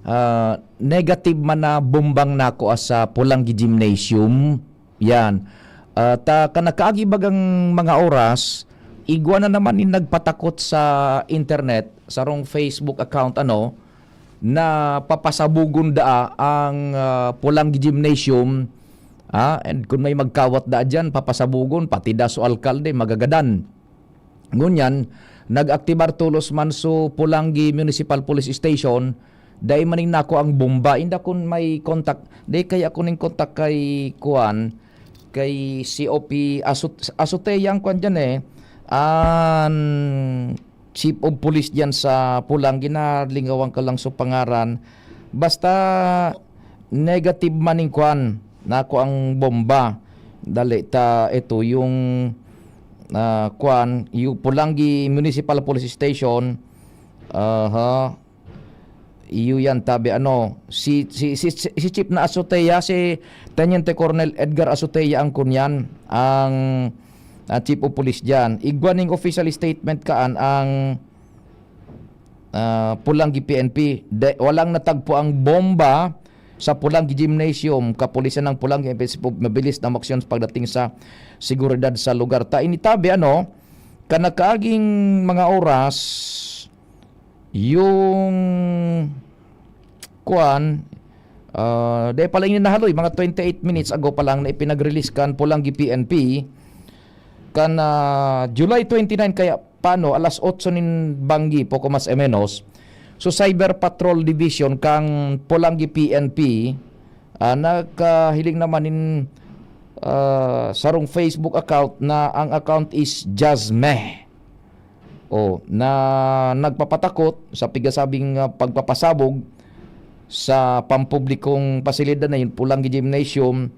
ah, negative man na bombang nako sa Pulang Gymnasium. Yan. At ah, kanakaagi bagang mga oras, igwa na naman nin nagpatakot sa internet, sarong Facebook account, ano, na papasabugon daa ang ah, Pulang Gymnasium. Ah, and kung may magkawat daa dyan, papasabugon, pati da so alkalde, magagadan. Ngunyan, nag-aktibar tolos man so Pulangi Municipal Police Station, dai maning nako ang bomba. Inda kun may contact, dai kaya ako ning contact kay kuan, kay C O P Asut Azotea ang kuan dyan eh. An Chief of Police dyan sa Pulangi, na lingawan ko lang so pangaran. Basta negative man ning kuan, nako ang bomba. Dali ta, ito yung ah, kuan, yung Pulangi Municipal Police Station. Aha. Iyo yan, tabi ano, si, si, si, si Chief na Azotea, si Teniente Colonel Edgar Azotea ang kunyan, ang ah, Chief of Police dyan. Igwa ning official statement kaan ang ah, Pulangi P N P. De, walang natagpo ang bomba sa Pulangi Gymnasium. Kapulisan ng Pulangi P N P mabilis na umaksyon pagdating sa seguridad sa lugar. Ta initabi, ano, kanakaaging mga oras, yung kuan, ah, dahil pala ini nahaloy, mga twenty-eight minutes ago pa lang na ipinag-release kan Pulangi P N P, kan ah, July twenty-nine, kaya paano, alas otso nin banggi, poko mas e menos. So, Cyber Patrol Division kang Pulangi P N P, ah, nagkahiling naman nin ah, sarong Facebook account na ang account is Jazmeh. O, na nagpapatakot sa pigasabing ah, pagpapasabog sa pampublikong pasilidad na yun, Pulangi Gymnasium,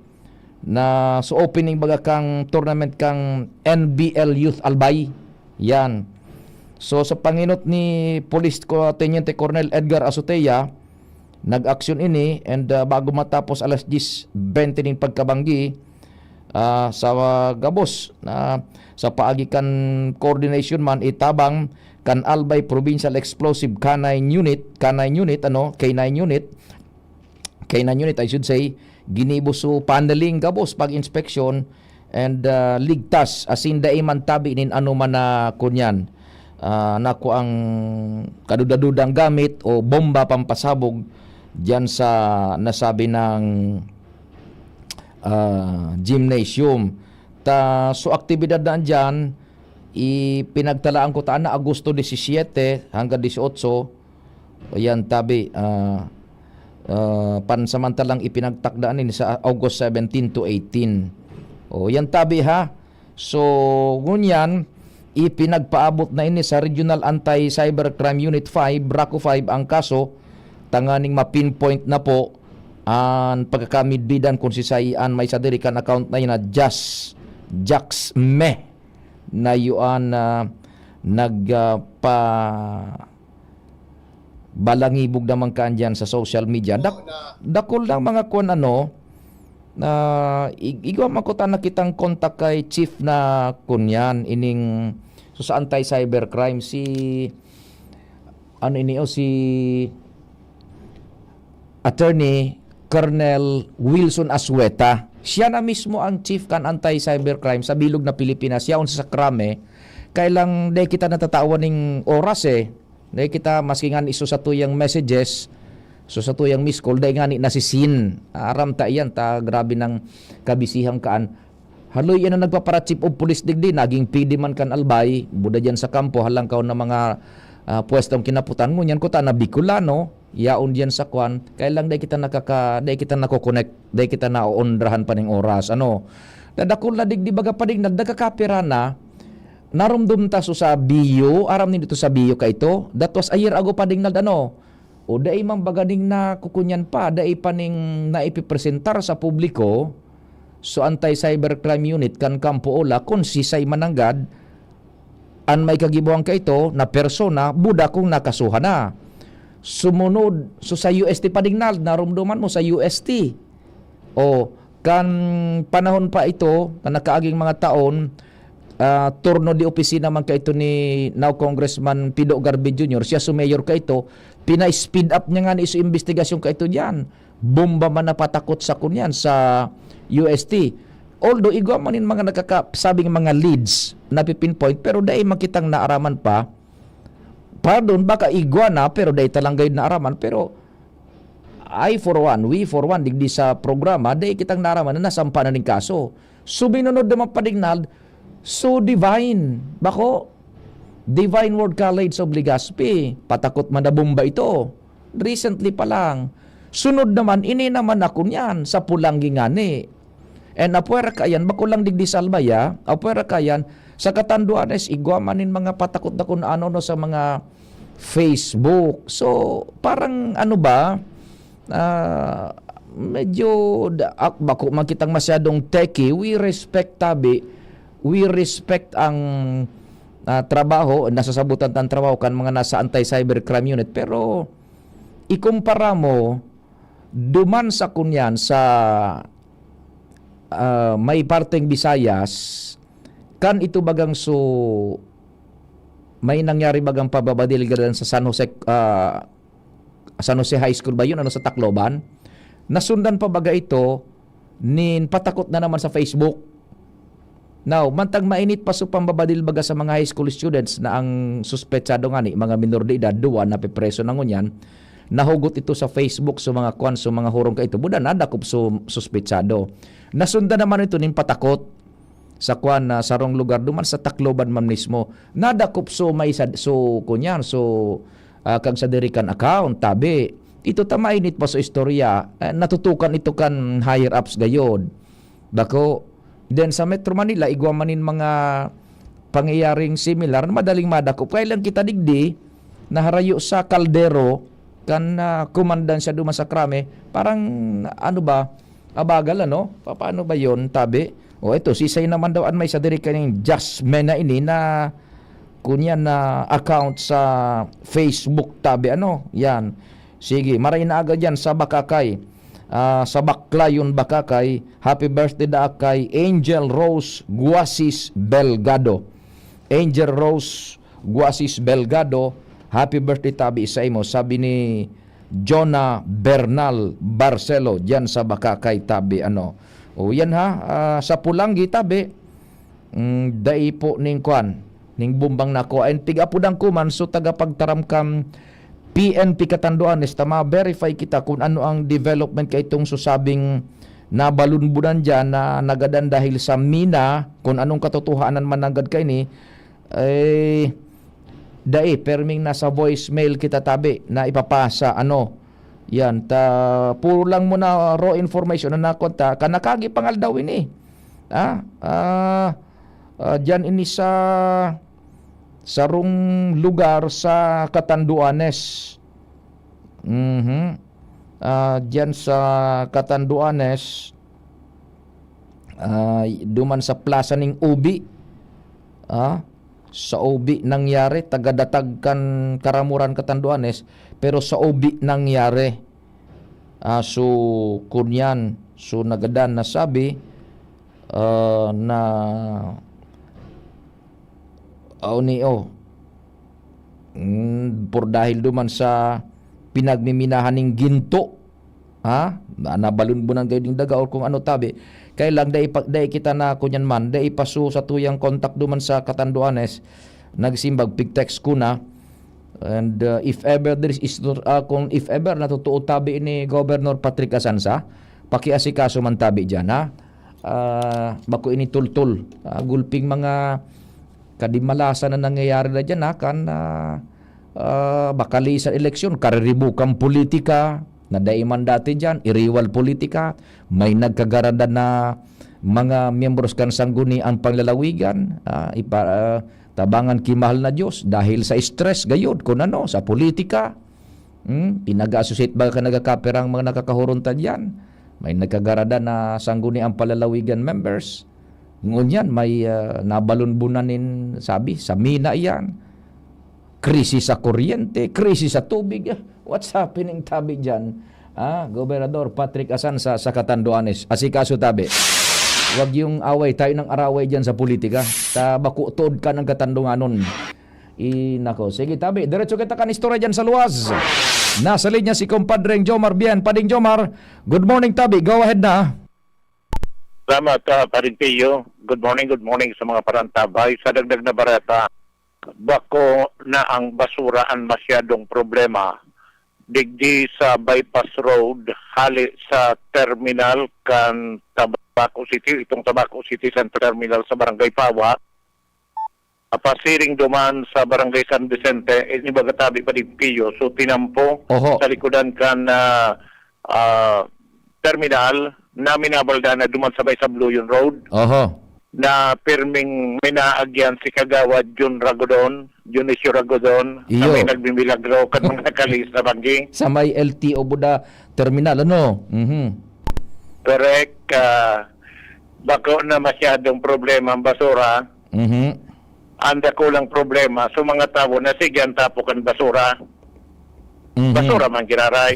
na sa opening baga kang tournament kang N B L Youth Albay. Yan. So, sa panginot ni Police Co-, Teniente Colonel Edgar Azotea, nag-aksyon ini, and ah, bago matapos alas diyes bente nin pagkabanggi, ah, sa ah, gabos na sa paagi kan coordination man itabang kan Albay Provincial Explosive Canine Unit, Canine Unit, ano, K nine Unit, K nine Unit, I should say, ginibo so paneling gabos pag-inspeksyon, and ah, ligtas, asin dai man tabi nin anoman na kunyan, ah, nako ang kadudadudang gamit o bomba pampasabog diyan sa nasabi ng ah, gymnasium. Ta, so aktibidad na andyan, ipinagtalaan ko ta na Agosto disisiete hanggang disiotso. Ayan, tabi, ah, ah, pansamantalang ipinagtakdaan ini sa August seventeen to eighteen. O, yan tabi ha. So, ngunyan, ipinagpaabot na ini sa Regional Anti-Cybercrime Unit five, RACU five, ang kaso, tanganing ma-pinpoint na po an pagkakamidbidan kung si Sai an may sadiri kan account na yun na Jas, Jax Meh na yuan na nag ah, pa balangibog naman kaan dyan sa social media. Dak- dakol ng mga kuan ano, na ig- igwa man ko ta nakitang kontak kay chief na kunyan ining so sa anti-cybercrime si ano ini o si Attorney Colonel Wilson Asueta. Siya na mismo ang chief kan anti-cybercrime sa bilog na Pilipinas, yaon sa Krame. Kaya lang, dai kita natatawan ning oras eh. Dai kita, maski nga iso sa tuyang messages, so sa tuyang miss call, dai nga ni nasisin. Aram ta iyan, ta grabe nang kabisihang kaan. Haloy, yan ang nagpapara-chief of police digdi, naging P D man kan Albay, buda dyan sa kampo, halangkaw na mga ah, pwestong kinaputan. Ngunyan ko ta na Bicolano, yaon diyan sa kwan, kaya lang dai kita nakaka-, dai kita nako-connect, dai kita naoondrahan pa ning oras. Ano, nadakul na digdi baga pa ding nagdagakapira na, narumdum ta so sa Bio, aram nindo to sa Bio kaito? That was a year ago pa ding nag-, ano, o dai man baga ning nakukunyan pa, dai pa ning naipipresentar sa publiko, so anti-cybercrime unit kan Kampo Ola, kun sisay mananggad, an may kagibohan kaito na persona, buda kung nakasuhan na. Sumunod, so sa U S T pa ding nal-, narumduman mo sa U S T. O, kan panahon pa ito, na nakaaging mga taon, ah, turno de opisina man kaito ni now Congressman Pido Garbe Junior, siya so mayor kaito, pina-speed up niya nga ni iso investigasyon kaito diyan. Bomba man napatakot sa kunyan, sa U S T. Although, igwa man nin mga nakakasabing mga leads na pipinpoint, pero dai man kitang naaraman pa. Pardon, baka igwa na, pero dai ta lang gayud naaraman. Pero I for one, we for one, digdi sa programa, dai kitang naaraman na nasampa na ning kaso. Suminunod naman pa ding nal-, so divine. Bako, Divine Word College of Legazpi, patakot man na bomba ito. Recently pa lang. Sunod naman, ini naman ako niyan, sa Pulanggi ngani. And apwera kayan, bako lang digdi sa Albay, ah. Apwera kayan, sa Catanduanes, igwa man nin mga patakot na kung ano, no, sa mga Facebook. So, parang ano ba, ah, medyo da-, ak-, bako man kitang masyadong techie. We respect tabi. We respect ang, ah, trabaho, nasasabutan tang trabaho kan mga nasa anti-cybercrime unit. Pero, ikumpara mo, duman sa kunyan sa, ah, may parteng Visayas, kan ito bagang so, may nangyari bagang pababadil gadan sa San Jose, ah, San Jose High School ba yun? Ano, sa Tacloban? Nasundan pa baga ito nin patakot na naman sa Facebook. Now, mantang mainit pa so pambabadil baga sa mga high school students na ang suspetsado ngani, mga minor de edad, duwa napipreso na ngunyan, nahugot ito sa Facebook, so mga kwan, so mga hurong kaito, buda nadakop so suspetsado. Nasundan naman ito nin patakot sa kwan, na sarong lugar, duman sa Tacloban man mismo. Nadakop so may sad-, so kunyan, so, ah, kag sa diri kan account, tabi. Ito ta mainit pa so istorya, eh, natutukan ito kan higher ups gayod. Bako, then sa Metro Manila, igwa man nin mga pangyayaring similar na madaling madakop. Kaya lang kita digdi, naharayo sa kaldero, kan, ah, kumandan siya duman sa krame, parang, ano ba, abagal, ano? Pa-, paano ba yon, tabi? O, eto, sisay naman daw an may sadiri kaning Jasmine na ini na, kunyan na account sa Facebook, tabi, ano? Yan. Sige, maray na aga dyan sa Bakakay. Ah, sa Baklayon, Bakakay. Happy birthday da kay Angel Rose Guasis Belgado. Angel Rose Guasis Belgado, happy birthday tabi sa imo, sabi ni Jonah Bernal Barcelo, diyan sa Bakakay tabi, ano. O, yan ha, ah, sa Pulanggi tabi, mm, dai po ning kwan, ning bumbang nako. And pigapudan ko man, so tagapagtaram kan P N P Catanduanes, ta ma-verify kita kung ano ang development kaitong susabing nabalunbunan diyan na nagadan dahil sa mina, kung anong katotohanan man nanggad kaini, eh, dai, perming nasa voicemail kita tabi na ipapasa, ano. Yan, ta, puro lang muna raw information na nakuha ta, kan nakagi pangaldaw ini. Ah, ah, ah, diyan ini sa sarong lugar sa Catanduanes. Mhm. Ah, diyan sa Catanduanes, ah, duman sa Plaza ning Ubi. Ah, sa Ubi nangyari, taga-Datag kan Karamuran, Catanduanes, pero sa Ubi nangyari. Ah, so, kunyan, so nagadan na sabi, ah, na, aw ni, oh, mm, por dahil duman sa pinagmiminahan ning ginto, Ha? Na, nabalunbunan kayo ding daga or kung ano tabi. Kaya lang, dai pa, dai kita na, kunyan man, dai pa su sa tuyang kontak duman sa Catanduanes, nagsimbag, pig-text ko na. And, uh, if ever there is, ah, kung if ever natotoo tabi ni Governor Patrick Asansa, pakiasikaso man tabi dyan, ha? Ah, bako ini tultol. Ah, gulping mga kadimalasan na nangyayari na dyan, ha? Kan, ah, ah, bakali sa eleksyon, kariribukan politika, na dai man dati dyan, iriwal politika, may nagkagaradan na mga miyembros kan Sangguniang Panlalawigan, ah, ipa-, ah, tabangan ki mahal na Diyos dahil sa stress gayod, kun ano, sa politika. Hmm, pinag-associate ba ka nagkakapirang mga nakakahurunta diyan? May nagkagaradan na Sangguniang Panlalawigan members. Ngunyan, may, ah, nabalunbunan nin, sabi, sa mina iyan. Krisis sa kuryente, krisis sa tubig. What's happening tabi diyan? Ah, Gobernador Patrick Asansa sa Catanduanes. Asikaso tabi. Wag yung away, tayo ng araway diyan sa politika. Sa bako tuod ka ng Katandunganon. I, nako. Sige, tabi. Diretso kita kan istorya diyan sa luwas. Nasa linya si Compadreng Jomar Bien. Pading Jomar, good morning, tabi. Go ahead na. Salamat, ah, Paring Pio. Good morning, good morning sa mga parantabay. Sa dagdag na bareta, bako na ang basura an masyadong problema digdi sa Bypass Road, hali sa terminal kan Tabaco City, itong Tabaco City Central Terminal sa Barangay Pawa, pasiring duman sa Barangay San Vicente, ini baga tabi pa digdi, Pio. So, tinampo Oho. sa likodan kan, ah, ah, terminal na minabalda na duman sa may Sabloyon Road. Oho. Na pirming may naagyan si Kagawad Jun Ragodon, Dionisio Ragodon, na Iyo. may nagmimilagro kan mga nakalis na banggi. Sa may L T O Buda Terminal, ano? Mhm. Correct. Ah, bako na masyadong problema ang basura. Mhm. Ang dakulang problema, so mga tawo na sige ang tapo kan basura. Mhm. Basura man giraray.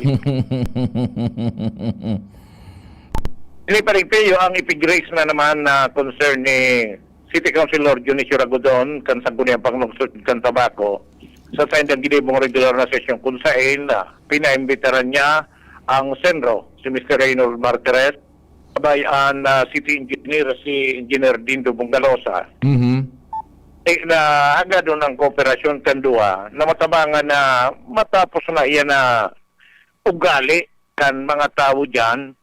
Ini, Paring Pio, ang ipig-raise na naman na concern ni City Councilor Dionisio Ragodon kan Sangguniang Panglungsod kan Tabaco sa saindang ginibong regular na sesyon, kung saen, ah, pinaimbitaran niya ang senro, si Mister Reynold Martires, sabay an, ah, city engineer, si Engineer Dindo Bongalosa. Mhm. Eh, na hagadon ang kooperasyon kan duwa na matabangan na matapos na iyan na ugali kan mga tawo diyan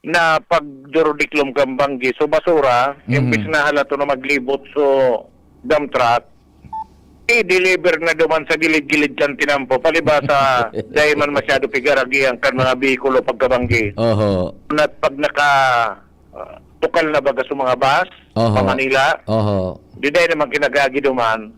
na pagdurudiklom kan banggi. So, basura, Mhm. imbis na halato na maglibot so dump truck, i-deliver na duman sa gilid-gilid kan tinampo. Palibasa, dai man masyado pigaragihan kan mga behikulo pagkabanggi. Oho. At pag naka, ah, tukal na baga sa mga bus, Oho. pa Manila, Oho. di dai naman kinagagi duman.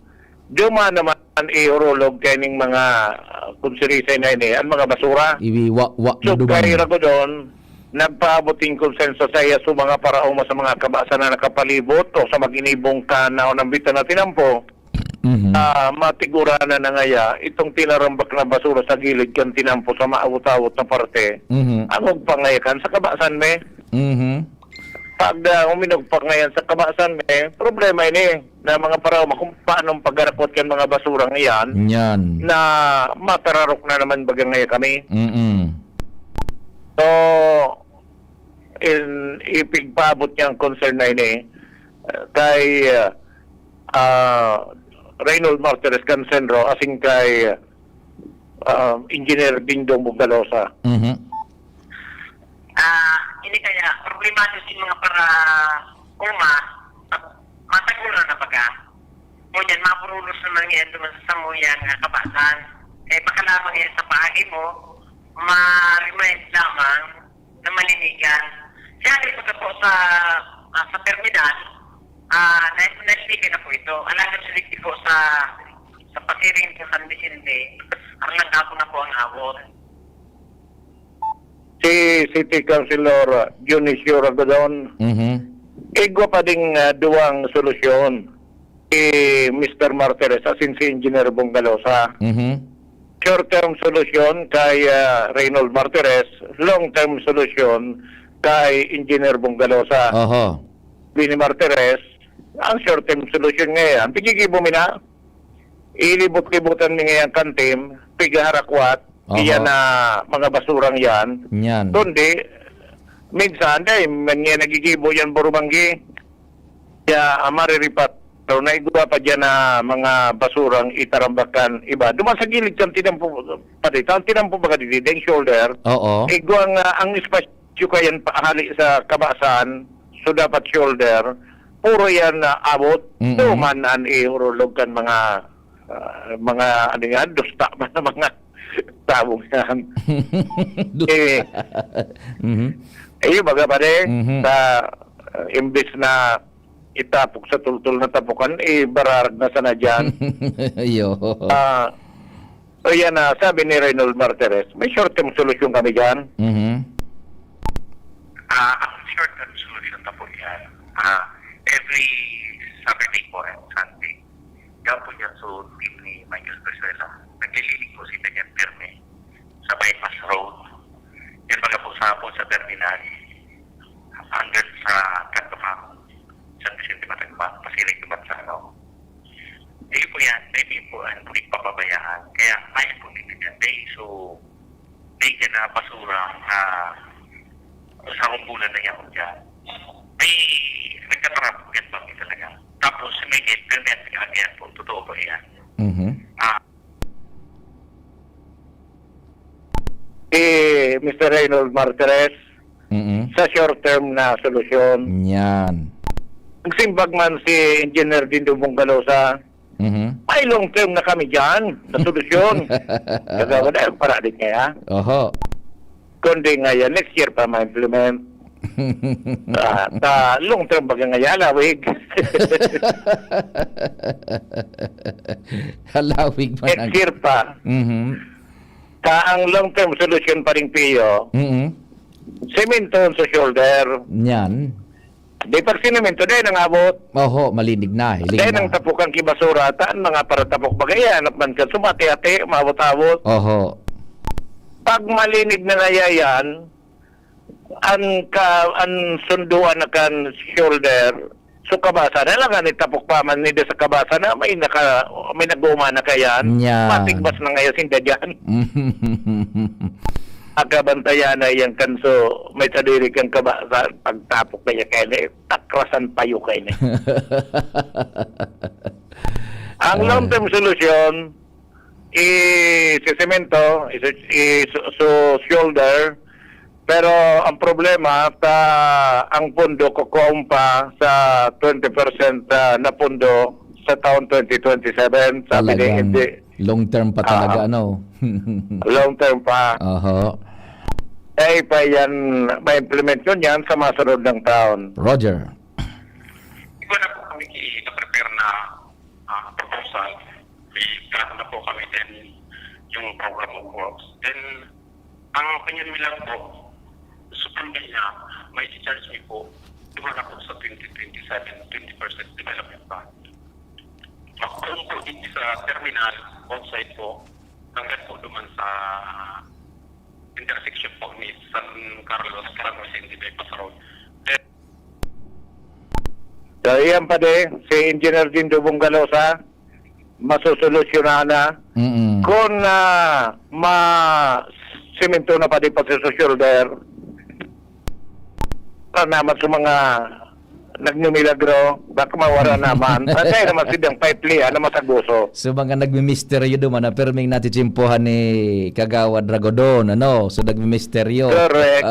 Duman naman ihurulog kaining mga, ah, kunsirisay na ini, ang mga basura. Iwiwa-wa na So, duman. kay Ragodon, nagpaabot ning konsenso sa iya sa mga paraoma sa mga kabasan na nakapalibot o sa maginibong kan naon ang bitan na tinampo. Mhm. Ah, matiguranan na ngaya itong tinarambak na basura sa gilid kan tinampo sa maawot-awot na parte. Mhm. Ang ugpangayakan sa kabasan, me. Mhm. Pag, ah, uminugpak ngayon sa kabasan, eh, problema ini na mga paraoma kung paano pagharakwat kan mga basurang iyan Yan. na matararok na naman baga ngayon kami. Mm-mm. So, in, ipigpaabot niya ang concern na ini, uh, kay, uh, uh, Reynold Martires Cancenro, asin kay, uh, Engineer Dingdong Bugalosa. Mhm. Ah, ini kaya, problemado si mga paraoma, matagura na baga. Ngunyan, maburulos naman ngayon duman sa samuya nga kabasan. Eh, baka lamang yan sa paagi mo, ma-remind lamang na malinigan. Siya rin pagka po sa, ah, sa terminal, ah, na-, nalinigan na po ito. Alam nyo, siligdi po sa, sa pasiring sa San Vicente, ang nagkako na po ang awon. Si City Councilor Dionisio Ragodon, Mhm. igwa pa ding, ah, duwang solusyon si Mister Martires asin si Engineer Bongalosa. Mhm. Short-term solution kay, ah, Reynold Martires, long-term solution kay Engineer Bongalosa. Oho. Sabi ni Martires, ang short-term solution ngayon, pigigibo mi na, ilibot-libutan mi ngayon kan team, pigaharakwat, Aha. Iyan na mga basurang yan. Yan. Kundi, minsan, dahil man nga nagigibo yan, Burumanggi, kaya, ah, mariripat. Pero naigwa pa dyan na mga basurang itarambakan iba. Duman sa gilid kan tinampo, pati, ang tinampo baga didi, ding shoulder. Oo. Igwa nga, ang espasyo kayan pa, hali sa kabasan, so dapat shoulder, puro yan na abot. Mm-mm. Duman an ihurulog kan mga, ah, mga, ano yan, dusta man na mga tabong yan. Dusta. Eh, Mhm. eh, yung baga, pare, Mhm. sa, ah, imbis na itapok sa tultol na tapokan, eh, bararag na sana dyan. Yo. Ah, o yan na, sabi ni Reynold Martires, may short-term solution kami dyan. Mhm. Ah, ang short-term solution na po yan, ah, every Saturday po and Sunday, yan po yan, so, team ni Michael Brizuela, naglililig po sila dyan, pirmi, sa bypass road. Yan, baga po sa hapon sa terminal, hanggang sa Cantofao, San Vicente Matagba, Pasirag naman sa ano. Ayun po yan, may po ang pagpapabayaan. Kaya kaya po nila yan. Dahil so, may ka na basura na sa kumbulan na yan dyan. May nagtatarap yan ba talaga. Tapos may head permit, kaya po, totoo po yan. Mhm. Ah, Si Mister Reynold Martires, Mm-mm. sa short term na solusyon. Yan. Nagsimbag man si Engineer Dindo Bongalosa, Mhm. may long term na kami dyan na solusyon. Kagawad ay, para di kaya. Oho. Kundi nga yan, next year pa ma-implement. Ah, ta long term baga nga yan, halawig. Halawig man Next ang year pa. Mhm. Ta ang long term solution pa rin, Pio, Mm. semento sa shoulder. Yan. Di pag sinemento, dahil nang abot. Oho, malinig na, hiling Dahil na. nang tapok ang kibasura, taan mga paratapok bagay, hanap man ka, sumati-ati, umabot-abot. Oho. Pag malinig na ngaya yan, an ka, an sunduan na kan shoulder, so kabasa na lang, ani tapok pa man nida sa kabasa na may naka, may nag-uuma na kayan. Nya. Matigbas na ngayon sinda dyan. Agabantayan na iyang kanso, may sadiri kang kabasa, pagtapok kaya kaya na, eh, takrasan payo kaya na. Ang Ay. long-term solution, i-, sisemento, i-, i-, su-, su-, shoulder, pero ang problema, ta, ang pondo kukuha pa sa twenty percent, ah, na pondo sa taon twenty twenty-seven, sabi ni Talagang Hindi. long term pa talaga, Ah. ano? Long term pa. Oho. Eh, pa yan, ma-implement yun yan sa mga sunod ng taon. Roger. Iba na po kami ki-, na-prepare na, ah, proposal. May plano na po kami din yung program of works. Then, ang opinion mi lang po, sa pandemya, may charge mi po, duman na po sa twenty twenty-seven, twenty percent development fund. Makukulong po dito sa terminal, outside po, hanggang po duman sa intersection po ni San Carlos, San Jose, hindi may pasarod. So, iyan pa di, si Engineer Dindo Bongalosa, masusolusyonan na. Mm-mm. Kung, ah, ma-, semento na pa di pa sa shoulder, para naman sa mga nagmimilagro, baka mawara naman. Patay naman silang paipli, ano, masaguso. So, mga nagmimisteryo duman na perming natitsimpohan ni Kagawad Ragodon, ano? So, nagmimisteryo. Correct.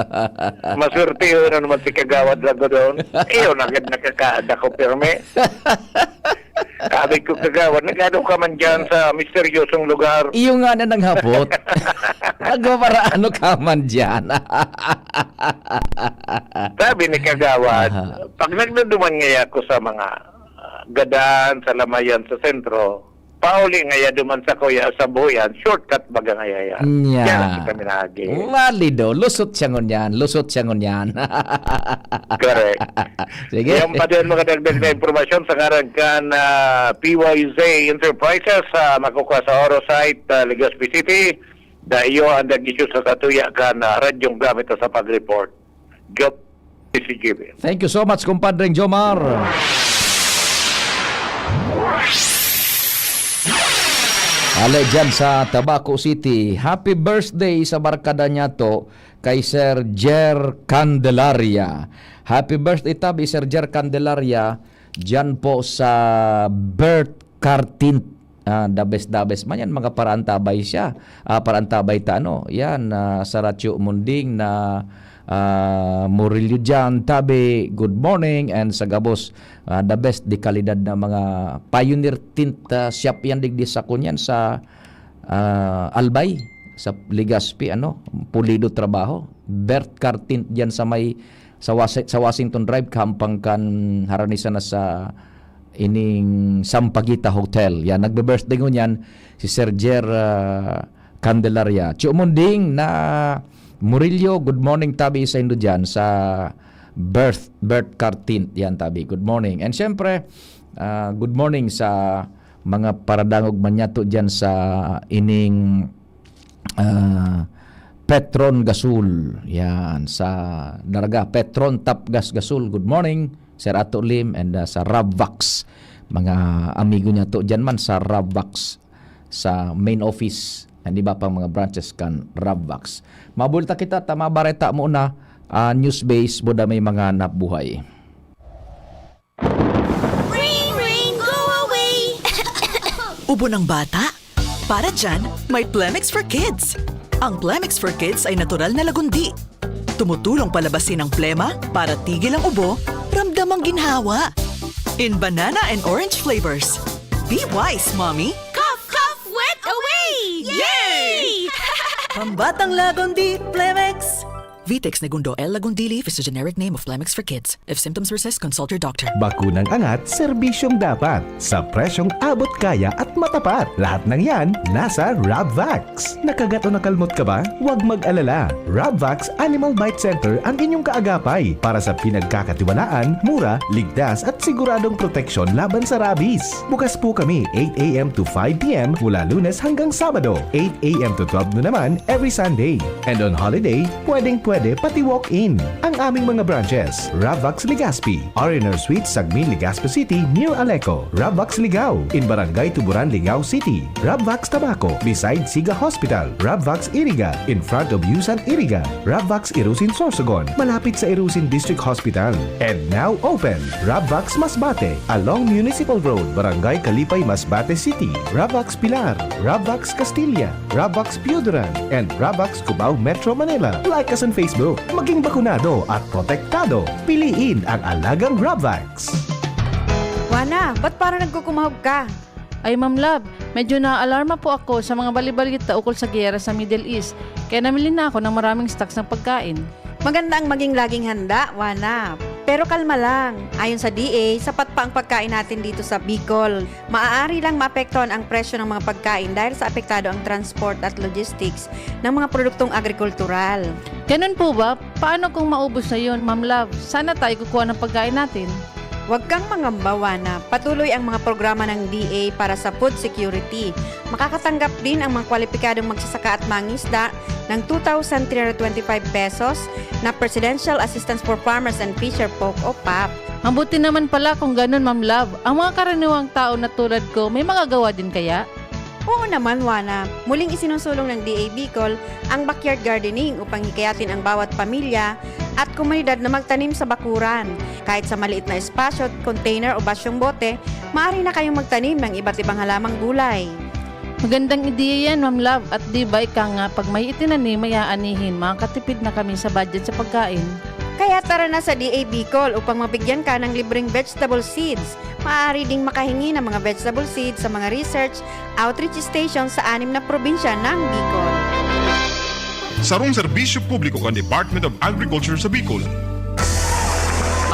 Maswerte yun, ano naman si Kagawad Ragodon. Iyo, nagad nakakaada ko, permi. Sabi ko, "Kagawad, nag-ano ka man dyan sa misteryosong lugar?" Iyo nga na nanghapot. Nagpaparaano ka man dyan? Sabi ni Kagawad, Aha. "Pag nagduduman ngaya ako sa mga, ah, gadan, sa lamayan, sa sentro, pauli ngaya duman sa kuya, sa buyan, shortcut baga ngaya yan." Nya. Yan ang kita minahagi. Valido. Lusot siya ngunyan. Lusot siya ngunyan. Correct. Sige. Yan pa din mga dagdag na impormasyon sa ngaran kan, ah, P Y Z Enterprises, ah, makukuha sa Oro site, ah, Legazpi City. Dahil iyo ang nag-issue sa katuya kan, ah, radyong gamit sa pag-report. Job, C C G B. Thank you so much, Compadre Jomar. Ale dyan sa Tabaco City. Happy birthday sa barkada niya to kay Sir Jer Candelaria. Happy birthday tabi, Sir Jer Candelaria. Dyan po sa Bert Cartint. Ah, the best, the best man yan. Mga paraantabay siya. Ah, paraantabay ta, ano. Yan, ah, Saracho Munding na ah, Murillo dyan, tabi, good morning, and sa gabos, ah, the best de kalidad na mga Pioneer Tint, ah, shop yan, digdi sa kunyan, sa, ah, Albay, sa Legazpi, ano, pulido trabaho. Bert Car Tint dyan sa may, sa, Wasi- sa Washington Drive, kahampang kan harani sana sa ining Sampaguita Hotel. Yan, nagbe-birthday ngunyan si Sir Jer, ah, Candelaria. Chumunding na Murillo, good morning tabi sa indo dyan sa Bert, Bert Cartint. Yan tabi, good morning. And syempre, ah, good morning sa mga paradangog manyato dyan sa ining, ah, Petron Gasol. Yan, sa Daraga, Petron Tap Gas Gasol. Good morning, Sir Ato Lim, and, ah, sa Ravvax. Mga amigo niya to dyan man sa Ravvax, sa main office, and iba pang mga branches kan Ravvax. Mabulta kita, ta mabareta muna, ah, news base, buda may mga nabuhay. Ring, ring, go away! Ubo ng bata? Para dyan, may Plemex for Kids. Ang Plemex for Kids ay natural na lagundi. Tumutulong palabasin ang plema para tigil ang ubo, ramdam ang ginhawa. In banana and orange flavors. Be wise, mommy! Cough, cough, wet away! Yay! Pambatang lagundi, Plemex! Vitex Negundo L. Lagundili is the generic name of Plemex for Kids. If symptoms persist, consult your doctor. Bakunang angat, serbisyong dapat. Sa presyong abot kaya at matapat. Lahat ng yan, nasa Rabvax. Nakagat o nakalmot ka ba? Huwag mag-alala. Rabvax Animal Bite Center ang inyong kaagapay para sa pinagkakatiwalaan, mura, ligtas at siguradong proteksyon laban sa rabies. Bukas po kami eight a.m. to five p.m. mula Lunes hanggang Sabado, eight a.m. to twelve noon naman every Sunday. And on holiday, pwedeng-pwede pati walk-in. Ang aming mga branches, Ravvax Legazpi, R and R Suite, Sagmin, Legazpi City, near Aleco, Ravvax Ligao, in Barangay Tuburan, Ligao City, Ravvax Tabaco, beside Siga Hospital, Ravvax Iriga, in front of Yusan Iriga, Ravvax Irusin Sorsogon, malapit sa Irusin District Hospital. And now open, Ravvax Masbate, along Municipal Road, Barangay Kalipay, Masbate City, Ravvax Pilar, Ravvax Castilla, Ravvax Pioduran, and Ravvax Cubao, Metro Manila. Like us on Facebook. Maging bakunado at protektado. Piliin ang alagang Ravvax. Wana, ba't parang nagkukumahog ka? Ay, Ma'am Love, medyo naaalarma po ako sa mga balibalita ukol sa giyera sa Middle East, kaya namili na ako ng maraming stocks ng pagkain. Maganda ang maging laging handa, Wana. Pero kalma lang. Ayon sa D A, sapat pa ang pagkain natin dito sa Bicol. Maaari lang maapektuhan ang presyo ng mga pagkain dahil sa apektado ang transport at logistics ng mga produktong agrikultural. Ganun po ba? Paano kung maubos na yun, Ma'am Love? Saan na tayo kukuha ng pagkain natin? Huwag kang mangamba, Wana. Patuloy ang mga programa ng D A para sa food security. Makakatanggap din ang mga kwalipikadong magsasaka at mangisda ng two thousand three hundred twenty-five pesos na Presidential Assistance for Farmers and Fisher Folk o pap. Mabuti naman pala kung ganun, Ma'am Love. Ang mga karaniwang tao na tulad ko, may magagawa din kaya? Oo naman, Wana. Muling isinusulong ng D A Bicol ang backyard gardening upang hikayatin ang bawat pamilya at komunidad na magtanim sa bakuran. Kahit sa maliit na espasyo, container o basyong bote, maaari na kayong magtanim ng iba't ibang halamang gulay. Magandang ideya yan, Ma'am Love. At di ba ika nga, pag may itinanim, may aanihin, makakatipid na kami sa budget sa pagkain. Kaya tara na sa D A Bicol upang mabigyan ka ng libreng vegetable seeds. Maaari ding makahingi ng mga vegetable seeds sa mga research outreach station sa anim na probinsya ng Bicol. Sarong serbisyo publiko kan Department of Agriculture sa Bicol.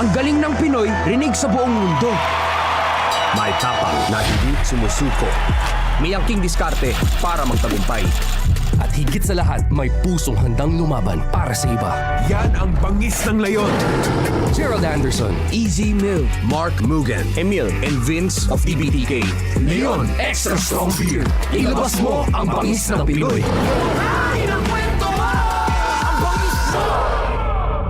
Ang galing ng Pinoy, rinig sa buong mundo. May tapang na hindi sumusuko. May angking diskarte para magtagumpay. At higit sa lahat, may pusong handang lumaban para sa iba. Yan ang bangis ng leon. Gerald Anderson, Easy Mill, Mark Mugen, Emil, and Vince of T B T K. Leon Extra Strong Beer. Ilabas mo ang bangis ng Pinoy. Ang bangis mo!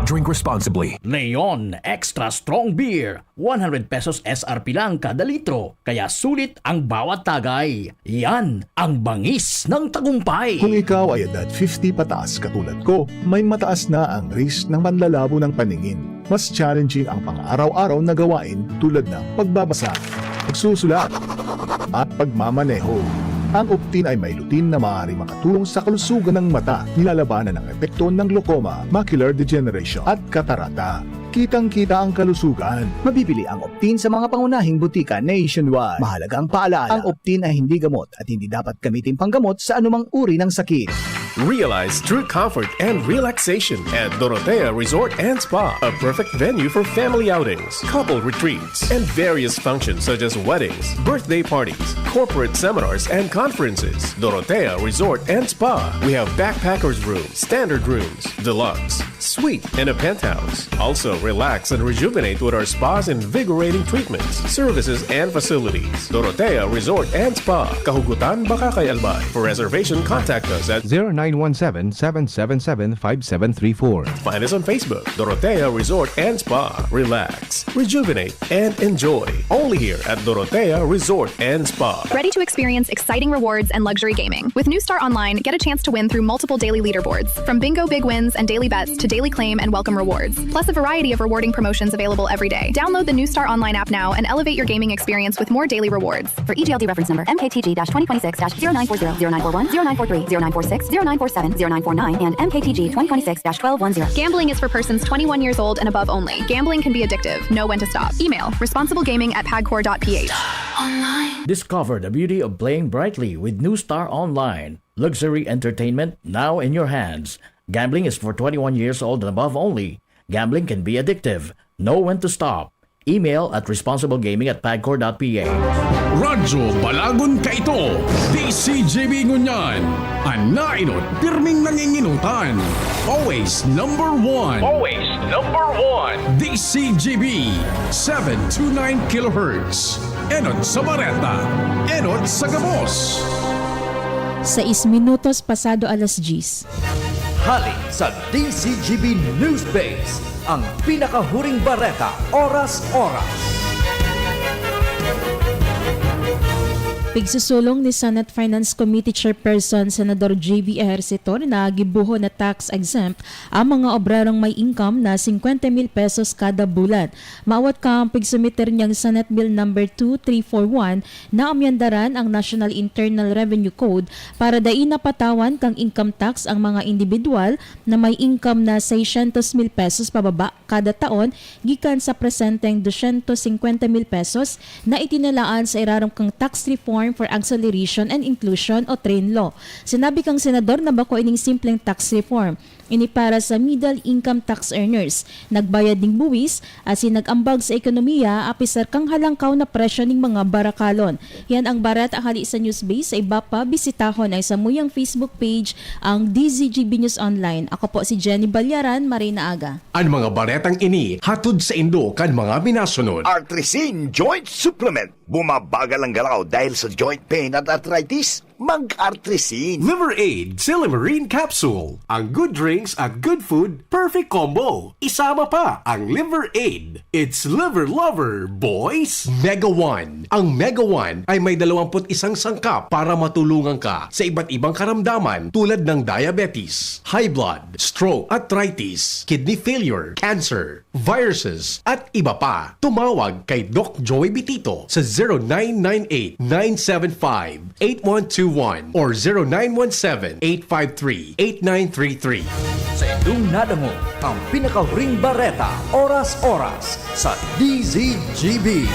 Drink responsibly. Leon Extra Strong Beer, one hundred pesos S R P lang kada litro, kaya sulit ang bawat tagay. Yan ang bangis ng tagumpay. Kung ikaw ay edad fifty pataas katulad ko, may mataas na ang risk ng panlalabo ng paningin. Mas challenging ang pang-araw-araw na gawain tulad ng pagbabasa, pagsusulat, at pagmamaneho. Ang Optin ay may lutein na maaaring makatulong sa kalusugan ng mata, nilalabanan ang epekto ng glaucoma, macular degeneration, at katarata. Kitang-kita ang kalusugan. Mabibili ang Optin sa mga pangunahing butika nationwide. Mahalagang paalala, ang Optin ay hindi gamot at hindi dapat gamitin panggamot sa anumang uri ng sakit. Realize true comfort and relaxation at Dorotea Resort and Spa, a perfect venue for family outings, couple retreats, and various functions such as weddings, birthday parties, corporate seminars, and conferences. Dorotea Resort and Spa. We have backpackers room, standard rooms, deluxe, suite, and a penthouse. Also, relax and rejuvenate with our spa's invigorating treatments, services, and facilities. Dorotea Resort and Spa, Kahugutan, Bacacay, Albay. For reservation, contact us at zero nine one seven, seven seven seven, five seven three four. Find us on Facebook, Dorotea Resort and Spa. Relax, rejuvenate, and enjoy. Only here at Dorotea Resort and Spa. Ready to experience exciting rewards and luxury gaming? With New Star Online, get a chance to win through multiple daily leaderboards, from bingo big wins and daily bets to daily claim and welcome rewards, plus a variety of rewarding promotions available every day. Download the New Star Online app now and elevate your gaming experience with more daily rewards. For E G L D reference number M K T G twenty twenty-six dash zero nine four zero, zero nine four one, zero nine four three, zero nine four six, zero nine four seven, zero nine four nine, and M K T G twenty twenty-six dash twelve one zero. Gambling is for persons twenty-one years old and above only. Gambling can be addictive. Know when to stop. Email responsiblegaming at pagcor dot P H. Discover the beauty of playing brightly with New Star Online. Luxury entertainment now in your hands. Gambling is for twenty-one years old and above only. Gambling can be addictive. Know when to stop. Email at responsiblegaming at pagcor dot P H. Radyo Balagon Kaito, D C G B Ngunyan, an naenot pirming nanginginutan. Always number one. Always number one. D C G B, seven two nine kilohertz. Enot sa bareta, enot sa gabos. Sais minutos pasado alas diyes. Hali sa D C G B Newspace, ang pinakahuring bareta, oras-oras. Pigsusulong ni Senate Finance Committee Chairperson Senador J B Ejercito na gibuho na tax exempt ang mga obrerong may income na singkwenta mil pesos kada bulan. Maawat kan pigsumiter niyang Senate Bill Number two three four one na amyandaran ang National Internal Revenue Code para dai na patawan kan income tax ang mga indibidwal na may income na seiscientos mil pesos pababa kada taon gikan sa presenteng doscientos cincuenta mil pesos na itinalaan sa irarom kan Tax Reform for Acceleration and Inclusion o TRINLO. Sinabi kan senador na bako ining simpleng tax reform. Ini para sa middle income tax earners, nagbayad nin buwis asin nag-ambag sa ekonomiya apisar kan halangkaw na presyo nin mga barakalon. Yan ang bareta hali sa Newspace. Sa iba pa, bisitahon ang samuyang Facebook page, ang D Z G B News Online. Ako po si Jenny Balyaran. Maray na aga. An mga baretang ini hatod saindo kan mga minasunod. Artrisin Joint Supplement. Bumabagal ang galaw dahil sa joint pain at arthritis. Mag-Artrisin. Liver Aid Silimarin Capsule. Ang good drinks at good food, perfect combo. Isama pa ang Liver Aid. It's Liver Lover, boys! Mega One. Ang Mega One ay may dalawampu't isang sangkap para matulungan ka sa iba't ibang karamdaman tulad ng diabetes, high blood, stroke, arthritis, kidney failure, cancer, viruses, at iba pa. Tumawag kay Doc Joey Bitito sa zero nine nine eight, nine seven five, eight one two one or zero nine one seven, eight five three, eight nine three three. Sa indong nadangog ang pinakahuring bareta, oras-oras sa D Z G B.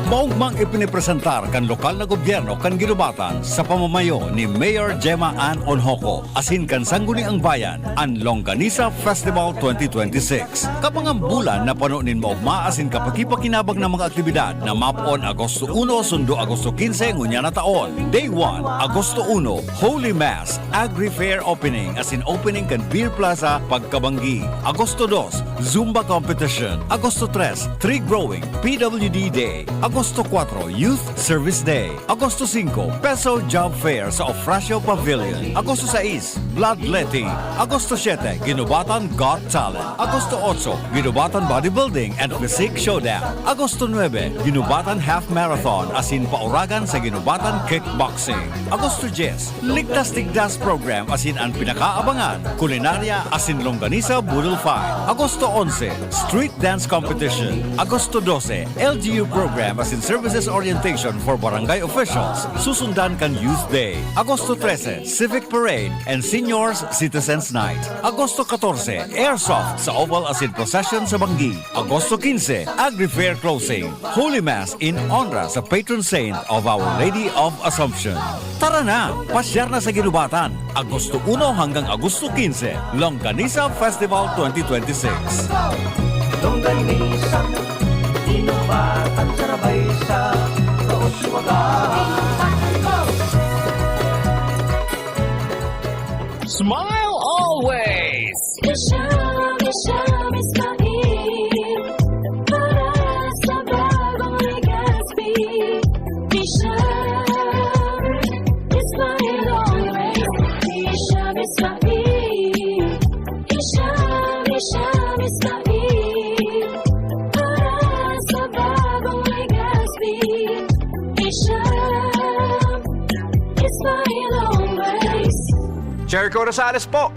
Maugmang ipinipresentar kan lokal na gobyerno kan Guinobatan sa pamamayo ni Mayor Gemma Ann Onhoco asin kan Sangguniang Bayan an Longganisa Festival twenty twenty-six. Kabangang bulan na pano nin maogma asin kapakipakinabang na mga aktibidad na mapoon Agosto uno sundo Agosto quince ngunyan na taon. Day one, Agosto uno, Holy Mass, Agri Fair Opening asin opening kan Beer Plaza pagkabanggi. Agosto dos, Zumba Competition. Agosto tres, Tree Growing, P W D Day. Agosto kwatro, Youth Service Day. Agosto singko, PESO Job Fair sa Ofracio Pavilion. Agosto sais, Bloodletting. Agosto siyete, Ginubatan Got Talent. Agosto otso, Ginubatan Bodybuilding and Physique Showdown. Agosto nuebe, Ginubatan Half Marathon asin pauragan sa Ginubatan Kickboxing. Agosto dyes, Ligtas Tigdas Program asin an pinakaabangan, kulinarya asin longganisa boodle fight. Agosto onse, Street Dance Competition. Agosto dose, L G U Program asin Services Orientation for Barangay Officials. Susundan kan Youth Day. Agosto trese, Civic Parade and Seniors Citizens Night. Agosto katorse, Airsoft sa Oval asin Procession sa Banggi. Agosto kinse, Agri Fair Closing. Holy Mass in honra sa patron saint of Our Lady of Assumption. Tara na! Pasyar na sa Ginubatan, Agosto uno hanggang Agosto kinse, Longganisa Festival twenty twenty-six. Longganisa, Ginubatan, sarabay sa Kauswagan. Smile always! Isha, Isha, Ismail. Para sa bagong Legazpi, Isha, Ismail always. Isha, Ismail. Isha, Isha, Ismail. Para sa bagong Legazpi, Isha, Ismail always. Jericho Rosales po!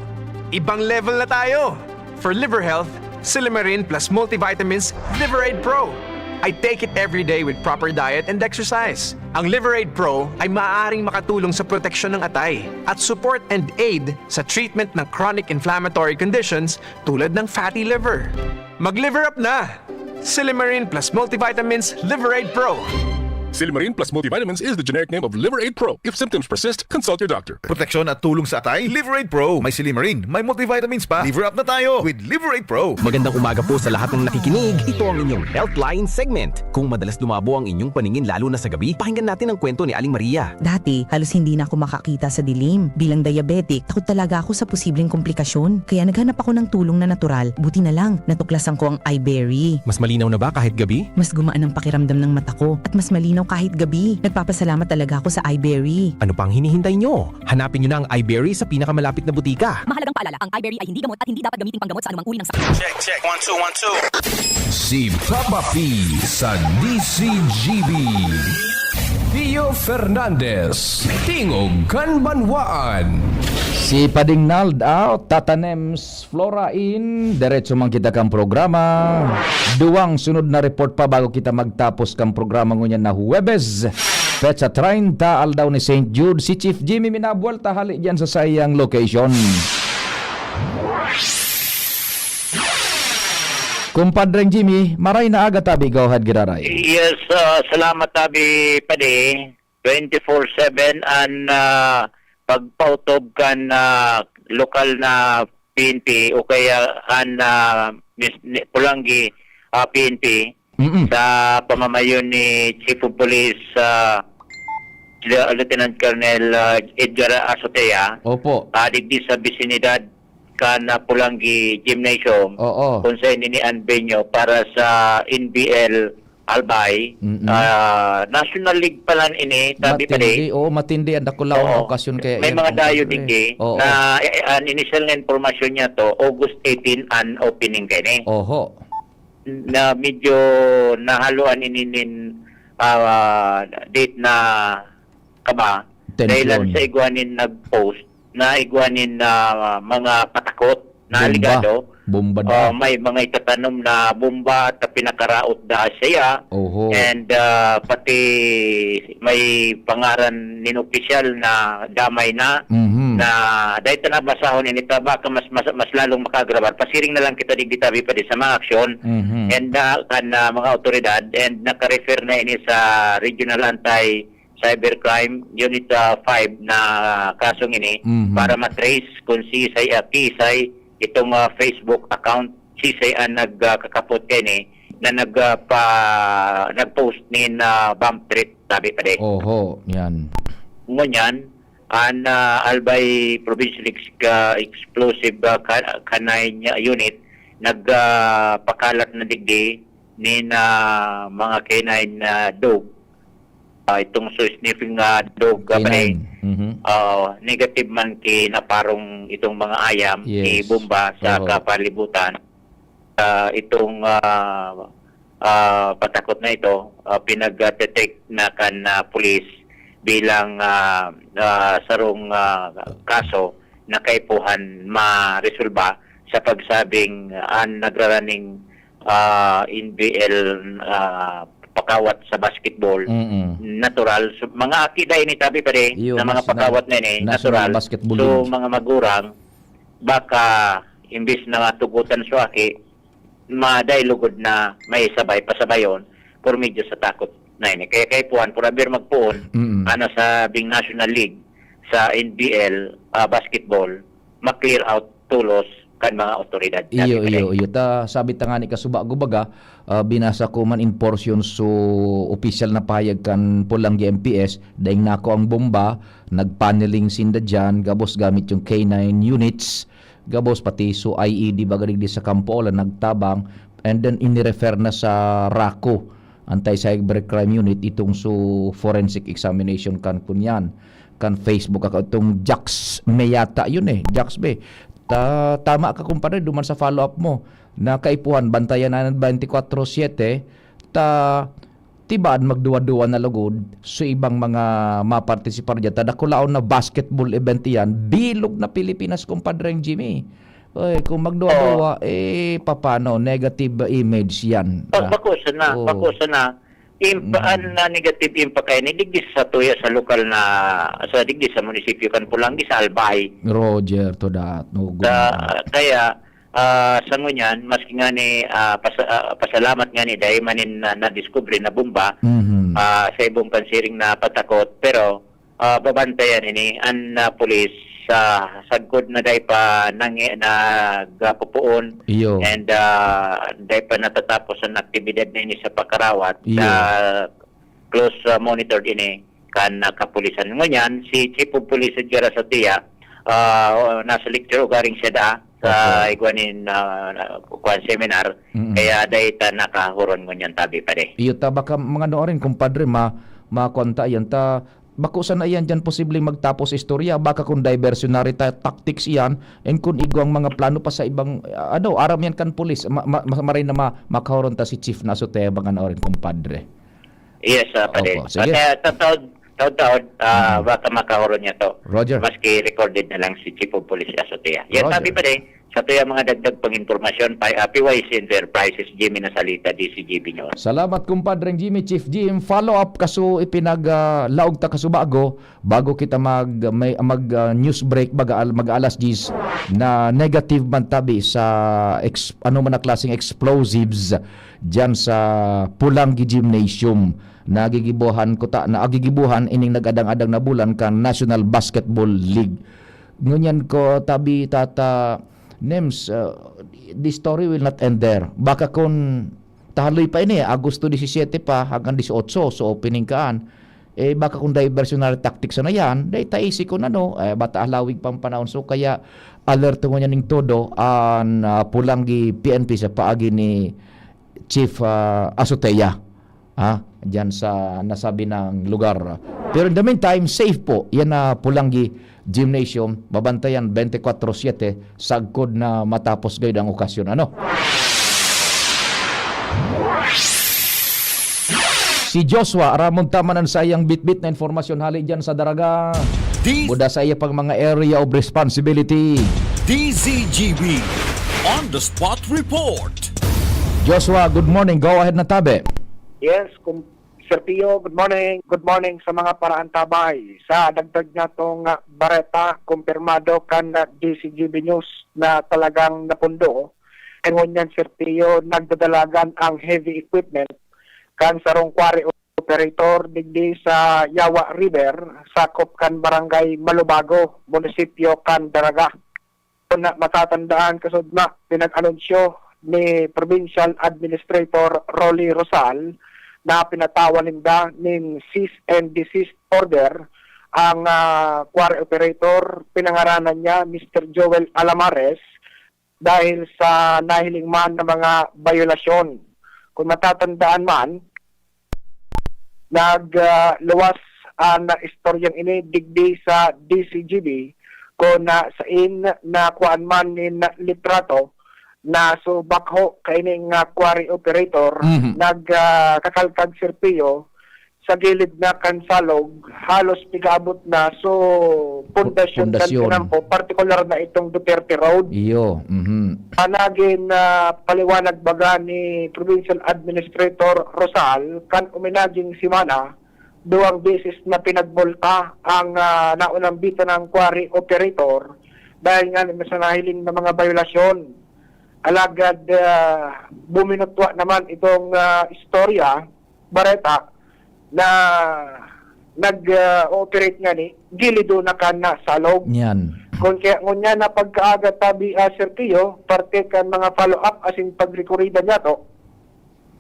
Ibang level na tayo! For liver health, Silymarin plus multivitamins, Liver Aid Pro. I take it every day with proper diet and exercise. Ang Liver Aid Pro ay maaaring makatulong sa proteksyon ng atay at support and aid sa treatment ng chronic inflammatory conditions tulad ng fatty liver. Mag-liver up na! Silymarin plus multivitamins, Liver Aid Pro. Silymarin plus multivitamins is the generic name of Liver Aid Pro. If symptoms persist, consult your doctor. Proteksyon at tulong sa atay, Liver Aid Pro. May silymarin, may multivitamins pa. Liver up na tayo with Liver Aid Pro. Magandang umaga po sa lahat ng nakikinig. Ito ang inyong Healthline segment. Kung madalas lumabo ang inyong paningin lalo na sa gabi, pakinggan natin ang kwento ni Aling Maria. Dati, halos hindi na ako makakita sa dilim. Bilang diabetic, takot talaga ako sa posibleng komplikasyon. Kaya naghanap ako ng tulong na natural. Buti na lang, natuklasan ko ang Iberry. Mas malinaw na ba kahit gabi? Mas gumaan ang pakiramdam ng mata ko at mas malinaw kahit gabi. Nagpapasalamat talaga ako sa Iberry. Ano pang hinihintay nyo? Hanapin nyo na ang Iberry sa pinakamalapit na butika. Mahalagang paalala, ang Iberry ay hindi gamot at hindi dapat gamiting panggamot sa anumang uri ng sakit. Check, check. One, two, one, two. Si Papa P sa D C G B. Theo Fernandez, Tingog kan Banwaan. Si Pading Nald out, Tata Nems, Flora in, diretso man kita kan programa. Duwang sunod na report pa bago kita magtapos kan programa ngunyan na Huwebes, petsa treinta, aldaw ni Saint Jude. Si Chief Jimmy minabuwalta hali diyan sa saiyang location. Kumpadreng Jimmy, maray na aga tabi, go ahead, giraray. Yes, ah, salamat tabi, Padi. Twenty-four seven an, ah, pagpautob kan, ah, lokal na P N P o kaya kan, ah, mis-, ni-, Polangui, ah, P N P Mm-mm. sa pamamayon ni Chief of Police, ah, Le-, Lieutenant Colonel, ah, Edgar Azotea, Opo. ah, digdi sa bisinidad kan, ah, Polangui Gymnasium, Oo. kung saan ini an venue para sa N B L Albay, Mm-mm. ah, National League pa lang ini, tabi pa Matindi, di. oo, matindi. Ang dakulaw na Oo. okasyon kaya May yan, mga ang dayo, siyempre. digdi, Oo. na, eh, ang initial nga impormasyon niya to, August eighteen an opening kaini. Oho. Na medyo nahaluan ini nin, ah, date na kaba, Tension. dahilan sa igwa nin nag-post, na igwa nin, ah, mga patakot na Bomba. aligado. Bomba daw. Ah, may mga itatanom na bomba at pinakaraot da siya. Oho. And, ah, pati may pangaran nin opisyal na damay na, Mhm. na dahil ta nabasahon ini ta, baka mas, mas, mas lalong makagrabar. Pasiring na lang kita digdi tabi pa di sa mga aksyon. Mhm. And, ah, kan, ah, mga awtoridad, and naka-refer na ini sa Regional Anti Cybercrime Unit, ah, five na kasong ini Mhm. para ma-trace kung si Isay, ah, Kisay itong, ah, Facebook account, si Isay ang nag, ah, kakapot kaini na nag, ah, pa, nag-post nin, ah, bomb threat, tabi pa di. Oho, yan. Ngunyan, an, ah, Albay Provincial Ex-, ah, Explosive, ah, Ka-, Canine Unit nag, ah, pakalat na digdi nin, ah, mga canine na dog, ah, itong so sniffing, ah, dog, ah, pare, Canine. Mhm. ah, negative man kinaparong itong mga ayam ni Yes. Bomba sa Oho. kapalibutan. Ah, itong, ah, ah, patakot na ito, ah, pinag-detect na kan, ah, pulis bilang, ah, ah, sarong, ah, kaso na kaipuhan maresolba sa pagsabing an nagraraning, ah, N B L, ah, pakawat sa basketball. Mm. Natural. So, mga aki dai ni tabi pa di Iyo, na mga nas-, na-, pakawat na ini, National natural. Basketball So, League. mga magurang, baka imbis na matugutan so aki, maday lugod na may sabay, pasabayon, por medyo sa takot na ini. Kaya kaipuhan, por aber magpoon, Mm. ano, sa bing National League, sa N B L, ah, basketball, ma-clear out tulos kan mga otoridad. Iyo, Sabi pa iyo, rin. iyo. Ta, sabi ta nga ni kasubago baga, ah, binasa ko man in portion so opisyal na pahayag kan Polanggi M P S, daing nako ang bomba, nagpaneling sinda diyan, gabos gamit yung K nine units, gabos pati so I E D baga digdi sa Kampo Olan nagtabang, and then inirefer na sa RACU, Anti-Cybercrime Unit, itong so forensic examination kan kunyan, kan Facebook account, itong Jax May yata yun eh, Jax May. Ta-, tama ka, kumpadre, duman sa follow-up mo na kaipuhan, bantayan na ng twenty-four seven, ta, tibaan magduwa-duwa na lugod so ibang mga mapartisipar diyan. Ta dakulaon na basketball event iyan, bilog na Pilipinas, kumpadreng Jimmy. Oy, kung magduwa-duwa, Oo. eh, papano? Negative image yan. Pa-, Ah, bako sana, oo. bako sana. Impa-, Mm. an na negative impact kaya ni digdi sa tuya sa lokal na, sa digdi sa munisipyo kan Polanggi, sa Albay. Roger, to that. No, good Sa, man. kaya, ah, sa ngunyan, maski nga ni, ah, pasa-, ah, pasalamat nga ni dai man nin na, nadiskubre na bomba, Mhm. ah, sa ibong pansiring na patakot, pero, ah, babantayan ini an, ah, pulis sa sagkod na dai pa nangi-, nagapupuon Iyo. and, ah, dai pa natatapos an aktibidad na ini sa pakarawat. Iyo. Ah, close, ah, monitored ini kan, ah, kapulisan. Ngunyan, si Chief of Police Edgar Azotea, ah, nasa lecture ugaring siya da sa Opo. igwa nin, ah, kuwan seminar, Mm-mm. kaya dai ta nakahuron ngunyan tabi pa di. Iyo ta, baka mga noorin, kumpadre, ma-, makuwan ta iyan ta, bako sana iyan diyan posibleng magtapos istorya, baka kung diversionary ta-, tactics iyan, and kung igwang mga plano pa sa ibang, ah, ano, aram yan kan pulis, ma-, ma-, ma-, maray na ma-, makahuron ta si Chief na Azotea, mga noorin, kumpadre. Yes, ah, pare. Opo, sige. Kaya taod-taod, taod-taod, ah, Mm. baka makahuron niya to. Roger. Maski recorded na lang si Chief of Police Azotea. Yan, Roger. sabi pa rin, sa tuya mga dagdag pang-impormasyon, pa, ah, P Y C Enterprises, Jimmy Nasalita, D C G B News. Salamat, kumpadreng Jimmy, Chief Jim. Follow up kaso ipinag, ah, laog ta kasubago, bago kita mag, may, mag, ah, news break, mag, mag alas diyes na negative man tabi sa ex-, ano man na klaseng explosives diyan sa Pulanggi Gymnasium. Nagigibuhan ko ta, nagigibuhan ining nag-adang-adang na bulan kan National Basketball League. Ngunyan ko tabi, Tata Nems, uh, the story will not end there. Baka kun tahaloy pa ini, Agosto disisiete pa hanggang dieciocho, so opening kaan. Eh, baka kung diversionary tactics na yan, dahil taisi kun ano, eh, bata halawig pang panahon. So, kaya alerto ngunyan ning todo an, ah, Pulanggi P N P sa paagi ni Chief, ah, Azotea, ah, diyan sa nasabi nang lugar. Pero in the meantime, safe po. Yan na Pulanggi Gymnasium, babantayan twenty-four seven, sagkod na matapos gayud ang okasyon. Ano? Si Joshua, aramon ta man an saiyang bitbit na informasyon hali diyan sa Daraga. Di- Buda sa iya pang mga area of responsibility. D Z G B on the spot report. Joshua, good morning. Go ahead na tabi. Yes, kum-, Sir Pio, good morning. Good morning sa mga paraantabay. Sa dagdag natong, ah, bareta, kumpirmado kan, ah, D Z G B News na talagang napundo. Kaya ngunyan, Sir Pio, nagdadalagan ang heavy equipment kan sarong quarry operator digdi sa Yawa River, sakop kan Barangay Malubago, munisipyo kan Daraga. Kun matatandaan, kasudma, pinag-anunsyo ni Provincial Administrator Rolly Rosal na pinatawan ninda nin cease and desist order ang, ah, quarry operator, pinangaranan niya Mister Joel Alamares, dahil sa nahiling man na mga bayolasyon. Kung matatandaan man, nag, ah, luwas an istoryang ini digdi sa D C G B, kun, ah, sain na kuan man nin litrato na so backhoe kaining, ah, quarry operator Mhm. nag, ah, kakalkag sirpiyo sa gilid na kan salog, halos pigaabot na so pundasyon kan Pundasyon. tinampo, partikular na itong Duterte Road. Iyo, mhm. Sa nagin, ah, paliwanag baga ni Provincial Administrator Rosal, kan uminaging semana, duwang beses na pinagmulta ang, ah, naunang bitanang quarry operator dahil nga naman sa nahiling na mga bayolasyon. Alagad, ah, buminutwa naman itong, ah, istorya, bareta, na nag, ah, ooperate ngani, gilid na kan na salog. Yan. Kun kaya ngunyan na pagkaaga tabi, ah, Sir Pio, parte kan mga follow-up asin pagrekorida niyato,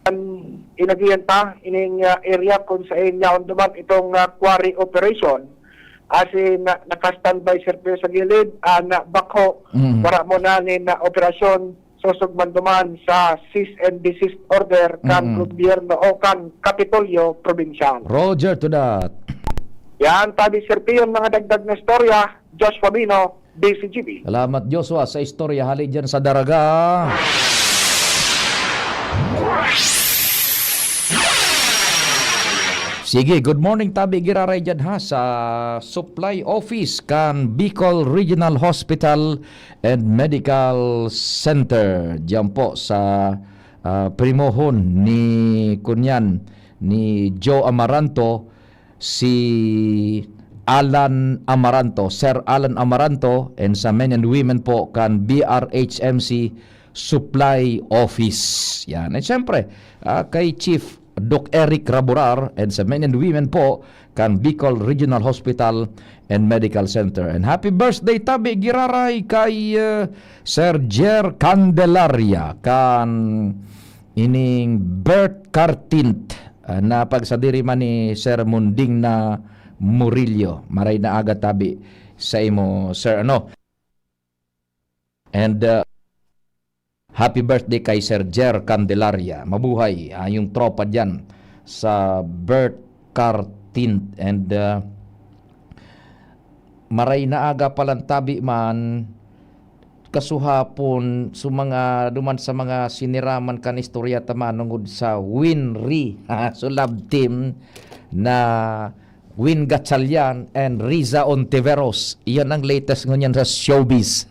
an inagihan ta ining, ah, area kun saen yaon duman itong, ah, quarry operation. Asin na, naka-standby, Sir Pio, sa gilid, ah, na backhoe, Mhm. wara mo na nin, ah, operasyon, sosog man duman sa cease and desist order kan Mm. gobyerno o kan Kapitolyo Probinsyal. Roger to that. Yan, tabi, Sir Pio, mga dagdag na istorya, Josh Fabino, D C G B. Salamat, Joshua, sa istorya hali dyan sa Daraga. Sige, good morning, tabi giraray dyan ha, sa supply office kan Bicol Regional Hospital and Medical Center. Diyan po sa, ah, primohon ni kunyan, ni Joe Amaranto, si Alan Amaranto, Sir Alan Amaranto, and sa men and women po kan B R H M C Supply Office. Yan. And syempre, ah, kay Chief Doc Eric Raburar and sa men and women po kan Bicol Regional Hospital and Medical Center. And happy birthday, tabi giraray kay, ah, Sir Jer Candelaria kan ining birth card tint, ah, na pagsadiri man ni Sir Munding na Murillo. Maray na aga tabi sa imo, Sir, ano? And, ah, happy birthday kay Sir Jer Candelaria. Mabuhay, ah, yung tropa diyan sa birth card tint. And, ah, maray na aga pa lang tabi man, kasuhapon, so mga duman sa mga siniraman kan istorya ta manungod sa Winry, so love team na Win Gatchalian and Riza Ontiveros. Iyan ang latest ngunyan sa showbiz.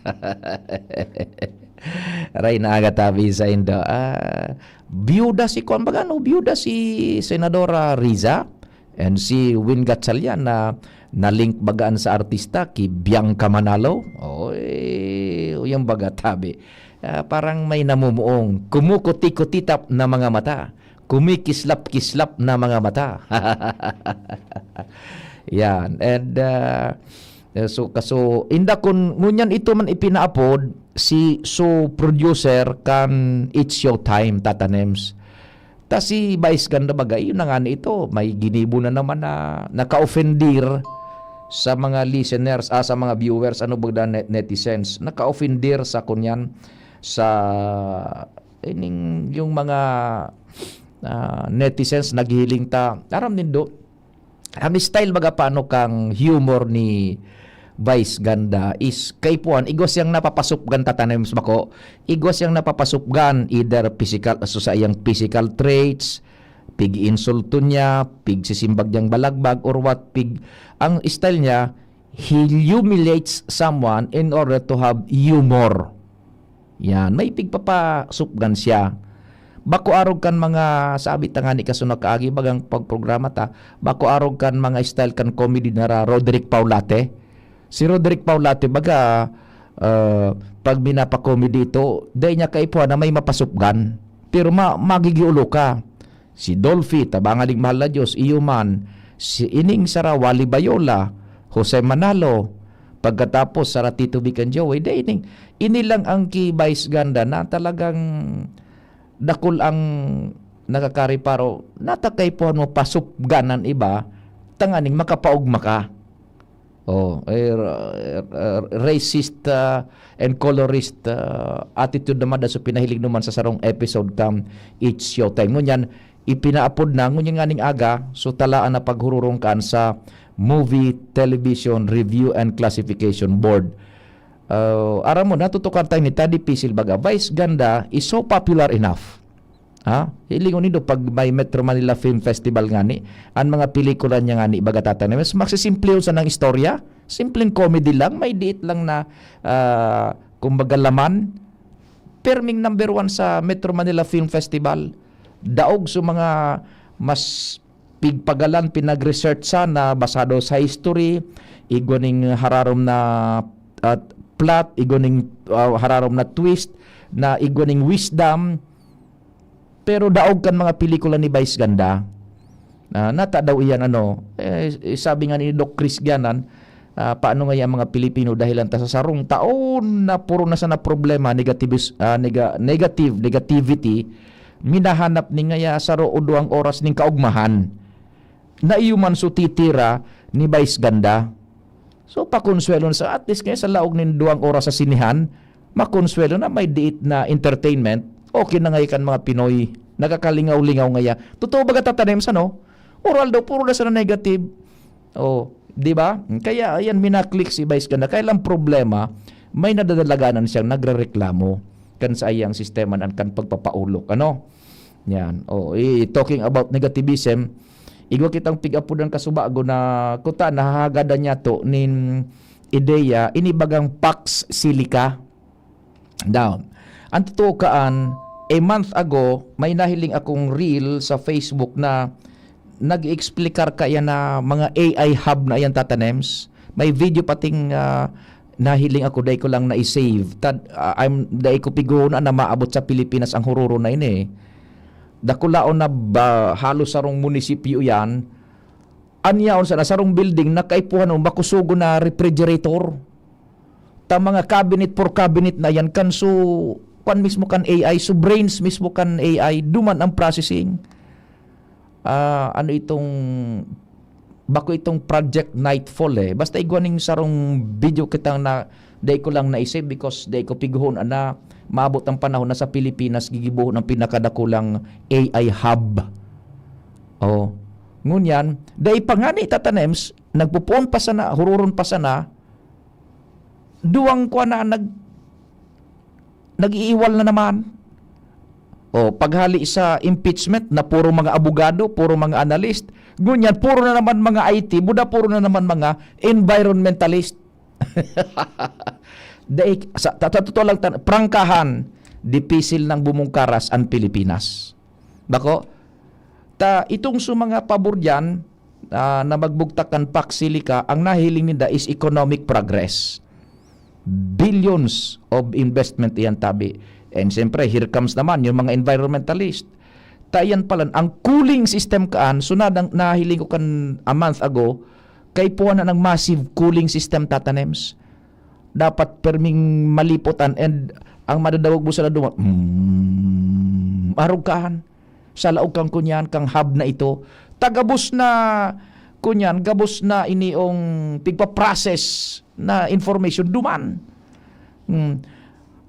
Aray, naagatabi sa indo. Ah, biyuda si, kuwan baga, no? Biyuda si Senadora Riza and si Win Gatchalian na na-link bagaan sa artista ki Bianca Manalo. Oy, yung baga tabi. Ah, parang may namumuong kumukuti-kutitap na mga mata, kumikislap-kislap na mga mata. Yan. And, ah, eh, so, kaso, inda kun ngunyan ito man ipinaapod, si, so, producer kan It's Showtime, Tata Nems. Ta si Vice Ganda baga, yun na nga na ito, may ginibo na naman na naka-ofendir sa mga listeners, ah, sa mga viewers, ano ba, net-, netizens. Naka-ofendir sa kunyan, sa, ining, yung mga, ah, netizens naghihiling ta. Aram nindo, ang style baga paano kang humor ni Vice Ganda is kaipuhan, igwa siyang napapasupgan, Tata Nems, bako. Igwa siyang napapasupgan, either physical, so sa iyang physical traits, pig-insulto niya, pig-sisimbag niyang balagbag, or what, pig, ang style niya, he humiliates someone in order to have humor. Yan, may pigpapasupgan siya. Bako arog kan mga, sabi ta nga ni kasunod kaagi, bagang pagprograma ta, bako arog kan mga style kan comedy na ra Roderick Paulate. Si Roderick Paulate, baga, ah, pag minapa-comedy ito, dai niya kaipuhan na may mapasupgan. Pero ma-, magigiulo ka. Si Dolphy, Tabangan ning Mahal na Diyos, iyo man. Si ining sara Wally Bayola, Jose Manalo, pagkatapos sara Tito Vic and Joey, dai ining, ini lang ang ki Vice Ganda na talagang dakul ang nakakareparo, nata kaipuhan mo pasupgan an iba, tanganing makapaugma ka. Oh, eh, r- r- racist, ah, and colorist, ah, attitude naman da so pinahiling naman sa sarong episode kan It's Showtime. Ngunyan, ipinaapod na, ngunyan nganing aga, so talaan na paghururong kan sa Movie Television Review and Classification Board. Ah, aram mo, natutukar tayo ni Tadi Pisil baga, Vice Ganda is so popular enough. Ha? Hilingon nindo pag may Metro Manila Film Festival ngani, ang mga pelikula niya ngani, baga tatanemes, magsisimplihon sa nang istorya, simpleng comedy lang, may diit lang na, ah, kumbaga laman. Perming number one sa Metro Manila Film Festival. Daog sa mga mas pigpagalan, pinag-research sana, basado sa history, igwa ning hararom na, ah, plot, igwa ning, ah, hararom na twist, na igwa ning wisdom, pero daog kan mga pelikula ni Vice Ganda. Ah, nata daw iyan, ano, eh, sabi nga ni Doc Chris Gianan, ah, paano nga ang mga Pilipino dahilan ta sa sarong taon na puro na sana problema, negativis-, ah, nega-, negative, negativity, minahanap ni ngaya saro o duwang oras ning kaugmahan. Na iyo man so titira ni Vice Ganda. So, pakonsuwelo na sa, at least kaya sa laog nin duwang oras sa sinehan, makonsuwelo na may diit na entertainment. Okay na ngayon kan mga Pinoy, nakakalingaw-lingaw ngaya. Totoo ba katatanim sa, no? Oral daw, puro na sana negative. Oh, di ba? Kaya, ayan, minaklik si Vice Ganda. Kaya lang problema, may nadadalaganan siyang nagrereklamo kan sa iyang sistema na kan pagpapaulok. Ano? Yan. Oh, eh, talking about negativism, igwa kitang pig-apudan kasubago na kuta, nahahagadan niya to nin ideya, inibagang Pax Silica. Now, ang totoo kaan, a month ago, may nahiling akong reel sa Facebook na nag-explicar kaya na mga A I hub na yan, tatanems. May video pating, ah, nahiling ako, dai ko lang na-save. Tad, ah, I'm, dai ko piguna na maabot sa Pilipinas ang hururo na ini, eh. Dakulaon na ba, halos sarong munisipyo yan. An yaon sana, sarong building na kaipuhan o makusugo na refrigerator. Ta mga cabinet for cabinet na yan, kan so, kwan mismo kan A I, so brains mismo kan A I, duman ang processing. Ah, ano itong, bako itong Project Nightfall eh. Basta igwa ning sarong video kitang na, dai ko lang na-save because dai ko piguhon ana, maabot ang panahon na sa Pilipinas, gigibuhon ang pinakadakulang A I hub. Oh. Ngunyan, dai pa nga ni tatanems, nagpupuon pa sana, hururon pa sana, duwang kwa na nag-, nag-iiwal na naman. O, paghali sa impeachment na puro mga abogado, puro mga analyst, ngunyan puro na naman mga I T, buda puro na naman mga environmentalist. Dai, sa, ta-, ta-, totoo lang, tan-, prangkahan, dipisil nang bumungkaras ang Pilipinas. Bako, ta, itong sa mga pabor diyan, ah, na magbugtak kan Pax Silica, ang nahiling ninda is economic progress. Billions of investment iyan tabi. And siyempre, here comes naman yung mga environmentalist. Ta iyan pala, ang cooling system kaan, so nadang, nahiling ko kan a month ago, kaipuhan na ng massive cooling system tatanems. Dapat perming malipotan and ang madadawog mo sa laduma, mm, arog kaan. Sa laog kang kunyan, kang hub na ito, tagabos na, kunyan, gabos na iniong pigpa-process na information duman. Hmm.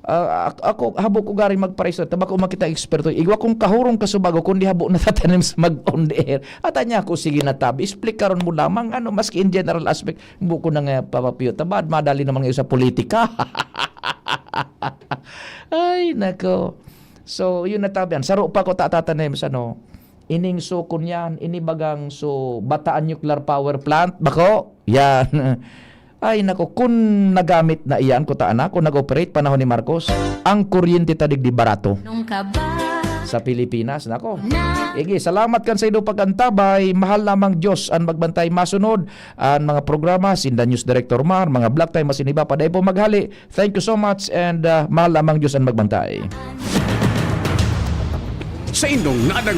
Ah, ak-, ako, habo ko gari magpareso. Tabako makita eksperto. Igwa kong kahurong kasubago, kundi habo na tatanim sa mag-on the air. At anya ako, sige na tabi. Explikaron mo lamang, ano, maski in general aspect. Buko na nga, papapiyo. Tabad, madali naman ngayon sa politika. Ay, nako. So, yun na tabi. Ang saro pa ko tatatanim sa, ano, ining sukon yan, inibagang so Bataan Nuclear Power Plant, bako? Yan. Ay, nako, kung nagamit na iyan, kuta na, kung nag-operate panahon ni Marcos, ang kuryente ta digdi barato Nung ka ba sa Pilipinas, nako. Na Igi, salamat kan sa inyong pag-antabay. Mahal namang Diyos ang magbantay. Masunod ang mga programa, sinda News Director Mar, mga Black Time, masiniba pa. Dai po maghali. Thank you so much and, ah, mahal namang Diyos ang magbantay. Sa indong nadang